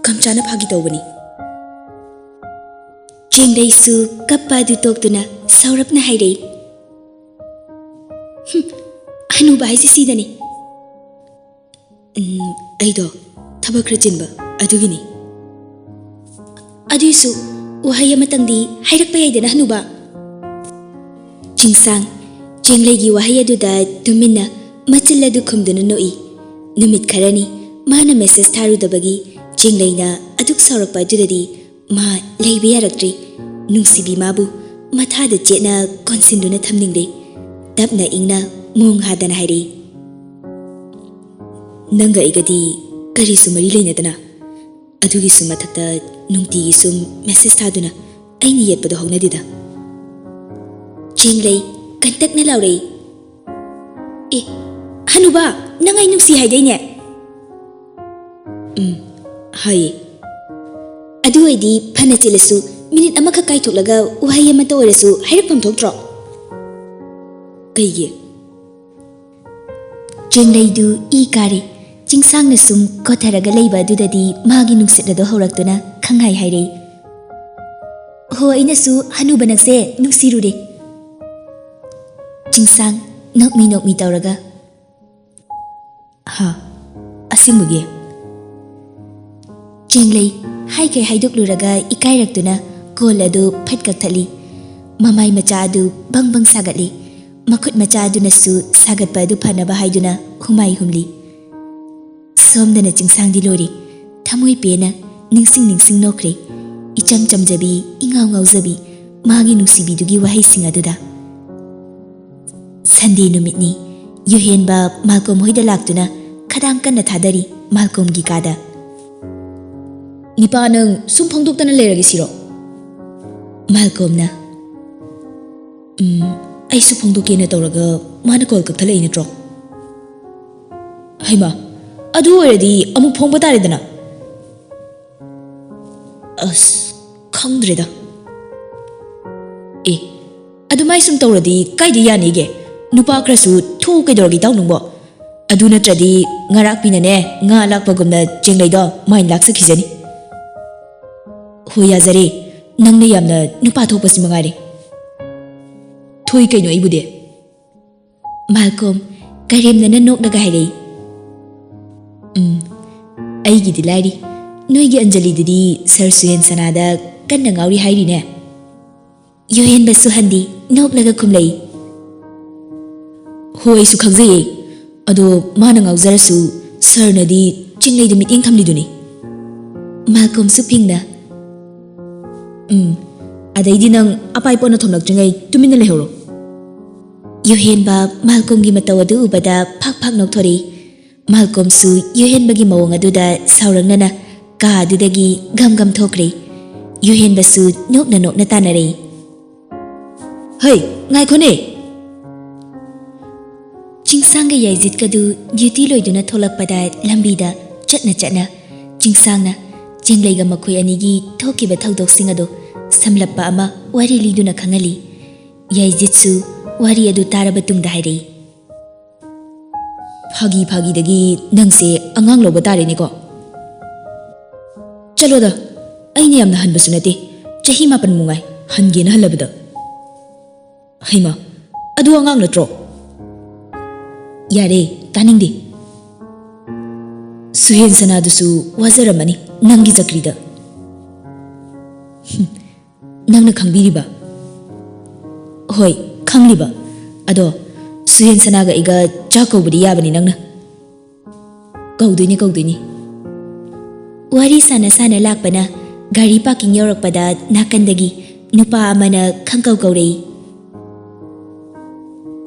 ꯀꯝꯆꯥꯅ ꯐꯥꯒꯤ ꯇꯧꯕꯅꯤ꯫" ꯆꯦꯡꯂꯩꯁꯨ ꯀꯞꯄ ꯑꯗꯨ ꯇꯣꯛꯇꯨꯅ ꯁꯥꯎꯔꯞꯅ ꯍꯥꯏꯔꯛꯏ꯫ "ꯍꯨꯝ, ꯍꯅꯨꯕ ꯍꯥꯏꯁꯤ ꯁꯤꯗꯅꯤ꯫" "ꯎꯝ, ꯑꯩꯗꯣ ꯊꯕꯛ ꯈꯔ ꯆꯤꯟꯕ, ꯑꯗꯨꯒꯤꯅꯤ꯫" "ꯑꯗꯨꯏꯁꯨ ꯋꯥꯍꯩ ꯑꯃꯇꯪꯗꯤ ꯍꯥꯏꯔꯛꯄ ꯌꯥꯏꯗꯅ, ꯍꯅꯨꯕ?" ꯆꯤꯡꯁꯥꯡ ꯆꯦꯡꯂꯩꯒꯤ ꯋꯥꯍꯩ ꯑꯗꯨꯗ ꯇꯨꯃꯤꯟꯅ ꯃꯆꯤꯜ ꯑꯗꯨ ꯈꯨꯝꯗꯨꯅ ꯅꯣꯛꯏ꯫ ꯅꯨꯃꯤꯠ ꯈꯔꯅꯤ ꯃꯥꯅ ꯃꯦꯁꯦꯖ ꯊꯥꯔꯨꯗꯕꯒꯤ ꯆꯦꯡꯂꯩꯅ ꯑꯗꯨꯛ ꯁꯥꯎꯔꯛꯄ ꯑꯗꯨꯗꯗꯤ ꯃꯥ ꯂꯩꯕ ꯌꯥꯔꯛꯇ꯭ꯔꯦ꯫ ꯅꯨꯡꯁꯤꯕꯤ ꯃꯥꯕꯨ ꯃꯊꯥꯗ ꯆꯦꯠꯅ ꯀꯣꯟꯁꯤꯟꯗꯨꯅ ꯊꯝꯅꯤꯡꯂꯦ꯫ ꯇꯞꯅ ꯏꯪꯅ ꯃꯣꯡ ꯍꯥꯗꯅ ꯍꯥꯏꯔꯛꯏ꯫ "ꯅꯪꯒ ꯑꯩꯒꯗꯤ ꯀꯔꯤꯁꯨ ꯃꯔꯤ ꯂꯩꯅꯗꯅ, ꯑꯗꯨꯒꯤꯁꯨ ꯃꯊꯛꯇ ꯅꯨꯡꯇꯤꯒꯤ ꯁꯨꯝ ꯃꯦꯁꯦꯖ ꯊꯥꯗꯨꯅ ꯑꯩꯅ ꯌꯦꯠꯄꯗꯣ ꯍꯧꯅꯗꯦꯗ꯫" ꯆꯦꯡꯂꯩ ꯀꯟꯇꯛꯅ ꯂꯥꯎꯔꯛꯏ꯫ "ꯑꯦ, ꯍꯅꯨꯕ, ꯅꯪ ꯑꯩ ꯅꯨꯡꯁꯤ ꯍꯥꯏꯗꯥꯏꯅꯦ?" "ꯎꯝ, ꯍꯥꯏꯌꯦ꯫" "ꯑꯗꯨ ꯑꯣꯏꯗꯤ ꯐꯅ ꯆꯤꯜꯂꯁꯨ ꯃꯤꯅꯤꯠ ꯑꯃꯈꯛ ꯀꯥꯏꯊꯣꯛꯂꯒ ꯋꯥꯍꯩ ꯑꯃꯇ ꯑꯣꯏꯔꯁꯨ ꯍꯥꯏꯔꯛꯐꯝ ꯊꯣꯛꯇ꯭ꯔꯣ?" "ꯀꯩꯒꯤ?" ꯆꯦꯡꯂꯩꯗꯨ ꯏ ꯀꯥꯔꯦ꯫ ꯆꯤꯡꯁꯥꯡꯅ ꯁꯨꯝ ꯀꯣꯊꯔꯒ ꯂꯩꯕ ꯑꯗꯨꯗꯗꯤ ꯃꯥꯒꯤ ꯅꯨꯡꯁꯤꯠ ꯑꯗꯨ ꯍꯧꯔꯛꯇꯨꯅ ꯈꯪꯍꯥꯏ ꯍꯥꯏꯔꯛꯏ꯫ ꯑꯣ, ꯑꯩꯅꯁꯨ ꯍꯅꯨꯕ ꯅꯪꯁꯦ ꯅꯨꯡꯁꯤꯔꯨꯔꯦ꯫ ꯆꯤꯡꯁꯥꯡ ꯅꯣꯛꯃꯤ ꯅꯣꯛꯃꯤ ꯇꯧꯔꯒ, "ꯍꯥ? ꯑꯁꯦꯡꯕꯒꯤ?" ꯆꯦꯡꯂꯩ ꯍꯥꯏꯈꯩ ꯍꯥꯏꯗꯣꯛꯂꯨꯔꯒ ꯏꯀꯥꯏꯔꯛꯇꯨꯅ ꯀꯣꯜ ꯑꯗꯨ ꯐꯠ ꯀꯛꯊꯠꯂꯤ꯫ ꯃꯃꯥꯏ ꯃꯆꯥ ꯑꯗꯨ ꯕꯪ ꯕꯪ ꯁꯥꯒꯠꯂꯤ꯫ ꯃꯈꯨꯠ ꯃꯆꯥ ꯑꯗꯨꯅꯁꯨ ꯁꯥꯒꯠꯄ ꯑꯗꯨ ꯐꯅꯕ ꯍꯥꯏꯗꯨꯅ ꯍꯨꯃꯥꯏ ꯍꯨꯝꯂꯤ꯫ ꯁꯣꯝꯗꯅ ꯆꯤꯡꯁꯥꯡꯗꯤ ꯂꯣꯏꯔꯦ꯫ ꯊꯃꯣꯏ ꯄꯦꯟꯅ ꯅꯤꯡꯁꯤꯡ ꯅꯤꯡꯁꯤꯡ ꯅꯣꯛꯈ꯭ꯔꯦ꯫ ꯏꯆꯝ ꯆꯝꯖꯕꯤ, ꯏꯉꯥꯎ ꯉꯥꯎꯖꯕꯤ, ꯃꯥꯒꯤ ꯅꯨꯡꯁꯤꯕꯤꯗꯨꯒꯤ ꯋꯥꯍꯩꯁꯤꯡ ꯑꯗꯨꯗ꯫ ꯁꯟꯗꯦ ꯅꯨꯃꯤꯠꯅꯤ꯫ ꯌꯨꯍꯦꯟꯕ ꯃꯥꯜꯀꯣꯝ ꯍꯣꯏꯗ ꯂꯥꯛꯇꯨꯅ ꯈꯗꯥꯡ ꯀꯟꯅ ꯊꯥꯗꯔꯤ ꯃꯥꯜꯀꯣꯝꯒꯤ ꯀꯥꯗ꯫ "ꯅꯤꯄꯥ, ꯅꯪ ꯁꯨꯝ ꯐꯣꯡꯗꯣꯛꯇꯅ ꯂꯩꯔꯒꯦ ꯁꯤꯔꯣ?" ꯃꯥꯜꯀꯣꯝꯅ, "ꯎꯝ, ꯑꯩꯁꯨ ꯐꯣꯡꯗꯣꯛꯀꯦꯅ ꯇꯧꯔꯒ ꯃꯥꯅ ꯀꯣꯜ ꯀꯛꯊꯠꯂꯛꯏ ꯅꯠꯇ꯭ꯔꯣ?" "ꯍꯩꯃꯥ, ꯑꯗꯨ ꯑꯣꯏꯔꯗꯤ ꯑꯃꯨꯛ ꯐꯣꯡꯕ ꯇꯥꯔꯦꯗꯅ?" "ꯑꯁ, ꯈꯪꯗ꯭ꯔꯦꯗ꯫ ꯑꯦ, ꯑꯗꯨꯃꯥꯏ ꯁꯨꯝ ꯇꯧꯔꯗꯤ ꯀꯥꯏꯗ ꯌꯥꯅꯤꯒꯦ? ꯅꯨꯄꯥ ꯈꯔꯁꯨ ꯊꯣꯛꯎ ꯀꯩꯗꯧꯔꯒꯦ ꯏꯇꯥꯎ ꯅꯪꯕꯣ? ꯑꯗꯨ ꯅꯠꯇ꯭ꯔꯗꯤ ꯉꯥꯔꯥꯛꯄꯤꯅꯅꯦ ꯉꯥ ꯂꯥꯛꯄꯒꯨꯝꯅ ꯆꯦꯡꯂꯩꯗꯣ ꯃꯥꯏꯟ ꯂꯥꯛꯆꯈꯤꯖꯅꯤ꯫" "ꯍꯣꯏ, ꯌꯥꯖꯔꯦ꯫ ꯅꯪꯅ ꯌꯥꯝꯅ ꯅꯨꯄꯥ ꯊꯣꯛꯄꯁꯤ ꯃꯉꯥꯏꯔꯦ꯫" "ꯊꯣꯛꯏ ꯀꯩꯅꯣ ꯑꯩꯕꯨꯗꯤ꯫" ꯃꯥꯜꯀꯣꯝ ꯀꯔꯦꯝꯅꯅ ꯅꯣꯛꯂꯒ ꯍꯥꯏꯔꯛꯏ꯫ "ꯎꯝ, ꯑꯩꯒꯤꯗꯤ ꯂꯥꯏꯔꯤ꯫ ꯅꯣꯏꯒꯤ ꯑꯟꯖꯂꯤꯗꯨꯗꯤ ꯁꯔ ꯁꯨꯔꯦꯟ ꯁꯅꯥꯗ ꯀꯟꯅ ꯉꯥꯎꯔꯤ ꯍꯥꯏꯔꯤꯅꯦ꯫" ꯌꯨꯍꯦꯟꯕꯁꯨ ꯍꯟꯗꯤ ꯅꯣꯛꯂꯒ ꯈꯨꯝꯂꯛꯏ꯫ "ꯍꯣꯏ, ꯑꯩꯁꯨ ꯈꯪꯖꯩꯌꯦ꯫ ꯑꯗꯣ ꯃꯥꯅ ꯉꯥꯎꯖꯔꯁꯨ ꯁꯔꯅꯗꯤ ꯆꯤꯡꯂꯩꯗ ꯃꯤꯠꯌꯦꯡ ꯊꯝꯂꯤꯗꯨꯅꯤ꯫" ꯃꯥꯜꯀꯣꯝꯁꯨ ꯐꯤꯡꯅ, "ꯎꯝ, ꯑꯗꯩꯗꯤ ꯅꯪ ꯑꯄꯥꯏ ꯄꯣꯠꯅ ꯊꯣꯝꯂꯛꯇ꯭ꯔꯤꯉꯩ ꯇꯨꯃꯤꯟꯅ ꯂꯩꯍꯧꯔꯣ꯫" ꯌꯨꯍꯦꯟꯕ ꯃꯥꯜꯀꯣꯝꯒꯤ ꯃꯇꯧ ꯑꯗꯨ ꯎꯕꯗ ꯐꯥꯛ ꯐꯥꯛ ꯅꯣꯛꯊꯣꯔꯛꯏ꯫ ꯃꯥꯜꯀꯣꯝꯁꯨ ꯌꯨꯍꯦꯟꯕꯒꯤ ꯃꯑꯣꯡ ꯑꯗꯨꯗ ꯁꯥꯎꯔꯛꯅꯅ ꯀꯥ ꯑꯗꯨꯗꯒꯤ ꯒꯝ ꯒꯝ ꯊꯣꯛꯈ꯭ꯔꯦ꯫ ꯌꯨꯍꯦꯟꯕꯁꯨ ꯅꯣꯛꯅ ꯅꯣꯛꯅ ꯇꯥꯟꯅꯔꯛꯏ꯫ "ꯍꯩ, ꯉꯥꯏꯈꯣꯅꯦ!" ꯆꯤꯡꯁꯥꯡꯒ ꯌꯥꯏꯖꯤꯠꯀꯗꯨ ꯗ꯭ꯌꯨꯇꯤ ꯂꯣꯏꯗꯨꯅ ꯊꯣꯛꯂꯛꯄꯗ ꯂꯝꯕꯤꯗ ꯆꯠꯅ ꯆꯠꯅ ꯆꯤꯡꯁꯥꯡꯅ ꯆꯦꯡꯂꯩꯒ ꯃꯈꯣꯏ ꯑꯅꯤꯒꯤ ꯊꯣꯛꯈꯤꯕ ꯊꯧꯗꯣꯛꯁꯤꯡ ꯑꯗꯨ ꯁꯝꯂꯞꯄ ꯑꯃ ꯋꯥꯔꯤ ꯂꯤꯗꯨꯅ ꯈꯪꯍꯜꯂꯤ꯫ ꯌꯥꯏꯖꯤꯠꯁꯨ ꯋꯥꯔꯤ ꯑꯗꯨ ꯇꯥꯔꯕ ꯇꯨꯡꯗ ꯍꯥꯏꯔꯛꯏ꯫ "ꯐꯥꯒꯤ ꯐꯥꯒꯤꯗꯒꯤ ꯅꯪꯁꯦ ꯑꯉꯥꯡ ꯂꯧꯕ ꯇꯥꯔꯦꯅꯦꯀꯣ꯫ ꯆꯠꯂꯣꯗ, ꯑꯩꯅ ꯌꯥꯝꯅ ꯍꯟꯕꯁꯨ ꯅꯠꯇꯦ, ꯆꯍꯤ ꯃꯥꯄꯟꯃꯨꯛ ꯉꯥꯏ ꯍꯟꯒꯦꯅ ꯍꯜꯂꯕꯗ꯫ ꯍꯩꯃꯥ, ꯑꯗꯨ ꯑꯉꯥꯡ ꯅꯠꯇ꯭ꯔꯣ? ꯌꯥꯔꯦ, ꯇꯥꯅꯤꯡꯗꯦ꯫ ꯁꯨꯍꯦꯟ ꯁꯅꯥꯗꯨꯁꯨ ꯋꯥꯖꯔꯝꯃꯅꯤ ꯅꯪꯒꯤ ꯆꯀ꯭ꯔꯤꯗ꯫ ꯍꯨꯝ, ꯅꯪꯅ ꯈꯪꯕꯤꯔꯤꯕ? ꯍꯣꯏ, ꯈꯪꯂꯤꯕ꯫ ꯑꯗꯣ ꯁꯨꯍꯦꯟ ꯁꯅꯥꯒ ꯑꯩꯒ ꯆꯥꯛ ꯀꯧꯕꯗꯤ ꯌꯥꯕꯅꯤ ꯅꯪꯅ꯫ ꯀꯧꯗꯣꯏꯅꯤ, ꯀꯧꯗꯣꯏꯅꯤ꯫ ꯋꯥꯔꯤ ꯁꯥꯟꯅ ꯁꯥꯟꯅ ꯂꯥꯛꯄꯅ ꯒꯥꯔꯤ ꯄꯥꯔꯀꯤꯡ ꯌꯧꯔꯛꯄꯗ ꯅꯥꯀꯟꯗꯒꯤ ꯅꯨꯄꯥ ꯑꯃꯅ ꯈꯪꯀꯧ ꯀꯧꯔꯛꯏ꯫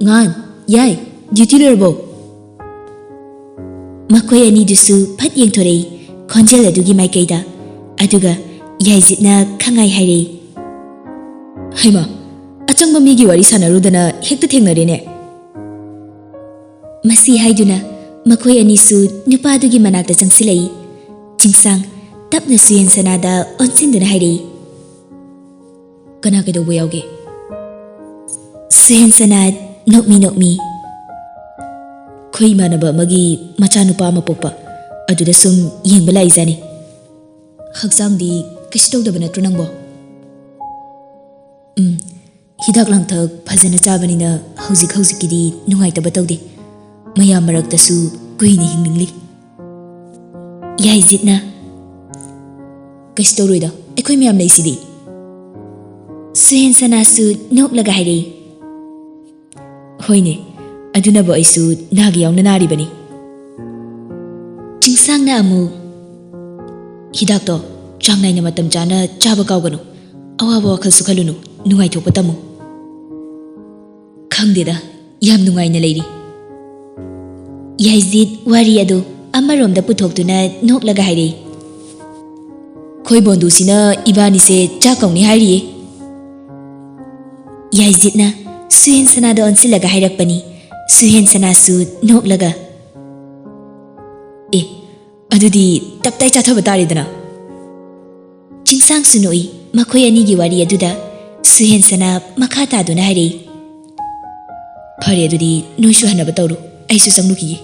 ꯉꯥꯟ, ꯌꯥꯏ, ꯗ꯭ꯌꯨꯇꯤ ꯂꯣꯏꯔꯕꯣ? ꯃꯈꯣꯏ ꯑꯅꯤꯗꯨꯁꯨ ꯐꯠ ꯌꯦꯡꯊꯣꯔꯛꯏ ꯈꯣꯟꯖꯦꯜ ꯑꯗꯨꯒꯤ ꯃꯥꯏꯀꯩꯗ꯫ ꯑꯗꯨꯒ ꯌꯥꯏꯖꯤꯠꯅ ꯈꯪꯉꯥꯏ ꯍꯥꯏꯔꯛꯏ꯫ ꯍꯩꯃꯥ, ꯑꯆꯪꯕ ꯃꯤꯒꯤ ꯋꯥꯔꯤ ꯁꯥꯟꯅꯔꯨꯗꯅ ꯍꯦꯛꯇ ꯊꯦꯡꯅꯔꯦꯅꯦ꯫ ꯃꯁꯤ ꯍꯥꯏꯗꯨꯅ ꯃꯈꯣꯏ ꯑꯅꯤꯁꯨ ꯅꯨꯄꯥꯗꯨꯒꯤ ꯃꯅꯥꯛꯇ ꯆꯪꯁꯤꯜꯂꯛꯏ꯫ ꯆꯤꯡꯁꯥꯡ ꯇꯞꯅ ꯁꯨꯍꯦꯟ ꯁꯅꯥꯗ ꯑꯣꯟꯁꯤꯟꯗꯨꯅ ꯍꯥꯏꯔꯛꯏ꯫ ꯀꯅꯥ ꯀꯩꯗꯧꯕ ꯌꯥꯎꯒꯦ? ꯁꯨꯍꯦꯟ ꯁꯅꯥ ꯅꯣꯛꯃꯤ ꯅꯣꯛꯃꯤ꯫ ꯑꯩꯈꯣꯏ ꯏꯃꯥꯟꯅꯕ ꯑꯃꯒꯤ ꯃꯆꯥꯅꯨꯄꯥ ꯑꯃ ꯄꯣꯛꯄ, ꯑꯗꯨꯗ ꯁꯨꯝ ꯌꯦꯡꯕ ꯂꯥꯛꯏꯖꯥꯠꯅꯤ꯫ ꯍꯛꯆꯥꯡꯗꯤ ꯀꯩꯁꯨ ꯇꯧꯗꯕ ꯅꯠꯇ꯭ꯔꯣ ꯅꯪꯕꯣ? ꯎꯝ, ꯍꯤꯗꯥꯛ ꯂꯥꯡꯊꯛ ꯐꯖꯅ ꯆꯥꯕꯅꯤꯅ ꯍꯧꯖꯤꯛ ꯍꯧꯖꯤꯛꯀꯤꯗꯤ ꯅꯨꯡꯉꯥꯏꯇꯕ ꯇꯧꯗꯦ꯫ ꯃꯌꯥꯝ ꯃꯔꯛꯇꯁꯨ ꯀꯨꯏꯅ ꯍꯤꯡꯅꯤꯡꯂꯤ꯫ ꯌꯥꯏꯖꯤꯠꯅ, "ꯀꯩꯁꯨ ꯇꯧꯔꯣꯏꯗ, ꯑꯩꯈꯣꯏ ꯃꯌꯥꯝ ꯂꯩꯁꯤꯗꯤ"꯫ ꯁꯨꯍꯦꯟ ꯁꯅꯥꯁꯨ ꯅꯣꯛꯂꯒ ꯍꯥꯏꯔꯛꯏ꯫ "ꯍꯣꯏꯅꯦ, ꯑꯗꯨꯅꯕꯨ ꯑꯩꯁꯨ ꯅꯥꯒꯦ ꯌꯥꯎꯅ ꯅꯥꯔꯤꯕꯅꯤ"꯫ ꯆꯤꯡꯁꯥꯡꯅ ꯑꯃꯨꯛ, "ꯍꯤꯗꯥꯛꯇꯣ ꯆꯥꯡ ꯅꯥꯏꯅ ꯃꯇꯝ ꯆꯥꯅ ꯆꯥꯕ ꯀꯥꯎꯒꯅꯨ꯫ ꯑꯋꯥꯕ ꯋꯥꯈꯜꯁꯨ ꯈꯜꯂꯨꯅꯨ, ꯅꯨꯡꯉꯥꯏꯊꯣꯛꯄ ꯇꯝꯃꯨ"꯫ ꯈꯪꯗꯦꯗ, ꯌꯥꯝ ꯅꯨꯡꯉꯥꯏꯅ ꯂꯩꯔꯤ꯫ ꯌꯥꯏꯖꯤꯠ ꯋꯥꯔꯤ ꯑꯗꯨ ꯑꯃꯔꯣꯝꯗ ꯄꯨꯊꯣꯛꯇꯨꯅ ꯅꯣꯛꯂꯒ ꯍꯥꯏꯔꯛꯏ꯫ "ꯈꯣꯏ ꯕꯣꯟꯗꯨꯁꯤꯅ ꯏꯕꯥꯅꯤꯁꯦ ꯆꯥꯛ ꯀꯧꯅꯤ ꯍꯥꯏꯔꯤꯌꯦ"꯫ ꯌꯥꯏꯖꯤꯠꯅ ꯁꯨꯍꯦꯟ ꯁꯅꯥꯗ ꯑꯣꯟꯁꯤꯜꯂꯒ ꯍꯥꯏꯔꯛꯄꯅꯤ꯫ ꯁꯨꯍꯦꯟ ꯁꯅꯥꯁꯨ ꯅꯣꯛꯂꯒ, "ꯑꯦ, ꯑꯗꯨꯗꯤ ꯇꯞꯇꯥꯏ ꯆꯥꯊꯕ ꯇꯥꯔꯦꯗꯅ"꯫ ꯆꯤꯡꯁꯥꯡꯁꯨ ꯅꯣꯛꯏ꯫ ꯃꯈꯣꯏ ꯑꯅꯤꯒꯤ ꯋꯥꯔꯤ ꯑꯗꯨꯗ ꯁꯨꯍꯦꯟ ꯁꯅꯥ ꯃꯈꯥ ꯇꯥꯗꯨꯅ ꯍꯥꯏꯔꯛꯏ, "ꯐꯔꯦ, ꯑꯗꯨꯗꯤ ꯅꯣꯏꯁꯨ ꯍꯟꯅꯕ ꯇꯧꯔꯣ, ꯑꯩꯁꯨ ꯆꯪꯂꯨꯈꯤꯒꯦ"꯫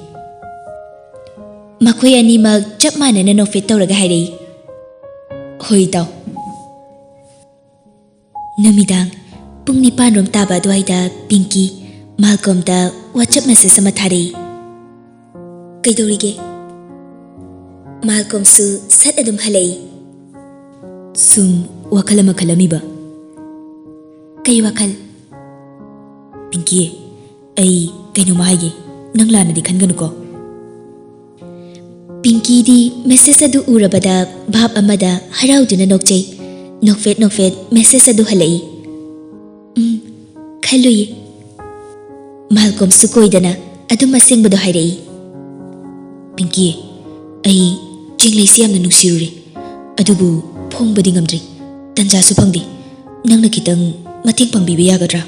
ꯃꯈꯣꯏ ꯑꯅꯤꯃꯛ ꯆꯞ ꯃꯥꯟꯅꯅ ꯅꯣꯛꯐꯦꯠ ꯇꯧꯔꯒ ꯍꯥꯏꯔꯛꯏ, "ꯍꯣꯏ, ꯏꯇꯥꯎ"꯫ ꯅꯨꯃꯤꯗꯥꯡ ꯄꯨꯡ ꯅꯤꯄꯥꯟ ꯔꯣꯝ ꯇꯥꯕ ꯑꯗꯨꯋꯥꯏꯗ ꯄꯤꯡꯀꯤ ꯃꯥꯜꯀꯣꯝꯗ WhatsApp message ꯑꯃ ꯊꯥꯔꯛꯏ꯫ "ꯀꯩꯗꯧꯔꯤꯒꯦ?" ꯃꯥꯜꯀꯣꯝꯁꯨ ꯁꯠ ꯑꯗꯨꯝ ꯍꯜꯂꯛꯏ꯫ "ꯁꯨꯝ ꯋꯥꯈꯜ ꯑꯃ ꯈꯜꯂꯝꯃꯤꯕ꯫" "ꯀꯩ ꯋꯥꯈꯜ?" "ꯄꯤꯡꯀꯤ, ꯑꯩ ꯀꯩꯅꯣꯝꯃ ꯍꯥꯏꯒꯦ, ꯅꯪ ꯂꯥꯟꯅꯗꯤ ꯈꯟꯒꯅꯨꯀꯣ꯫" ꯄꯤꯡꯀꯤꯗꯤ message ꯑꯗꯨ ꯎꯔꯕꯗ ꯚꯥꯞ ꯑꯃꯗ ꯍꯔꯥꯎꯗꯨꯅ ꯅꯣꯛꯆꯩ꯫ ꯅꯣꯛꯐꯦꯠ ꯅꯣꯛꯐꯦꯠ message ꯑꯗꯨ ꯍꯜꯂꯛꯏ꯫ "ꯎꯝ, ꯈꯜꯂꯨꯏ꯫" ꯃꯥꯜꯀꯣꯝꯁꯨ ꯀꯣꯏꯗꯅ ꯑꯗꯨꯝ ꯑꯁꯦꯡꯕꯗꯣ ꯍꯥꯏꯔꯛꯏ꯫ "ꯄꯤꯡꯀꯤ, ꯑꯩ ꯆꯦꯡꯂꯩꯁꯤ ꯌꯥꯝꯅ ꯅꯨꯡꯁꯤꯔꯨꯔꯦ, ꯑꯗꯨꯕꯨ ꯐꯣꯡꯕꯗꯤ ꯉꯝꯗ꯭ꯔꯤ, ꯇꯟꯖꯥꯁꯨ ꯐꯪꯗꯦ꯫ ꯅꯪꯅ ꯈꯤꯇꯪ ꯃꯇꯦꯡ ꯄꯥꯡꯕꯤꯕ ꯌꯥꯒꯗ꯭ꯔꯥ?"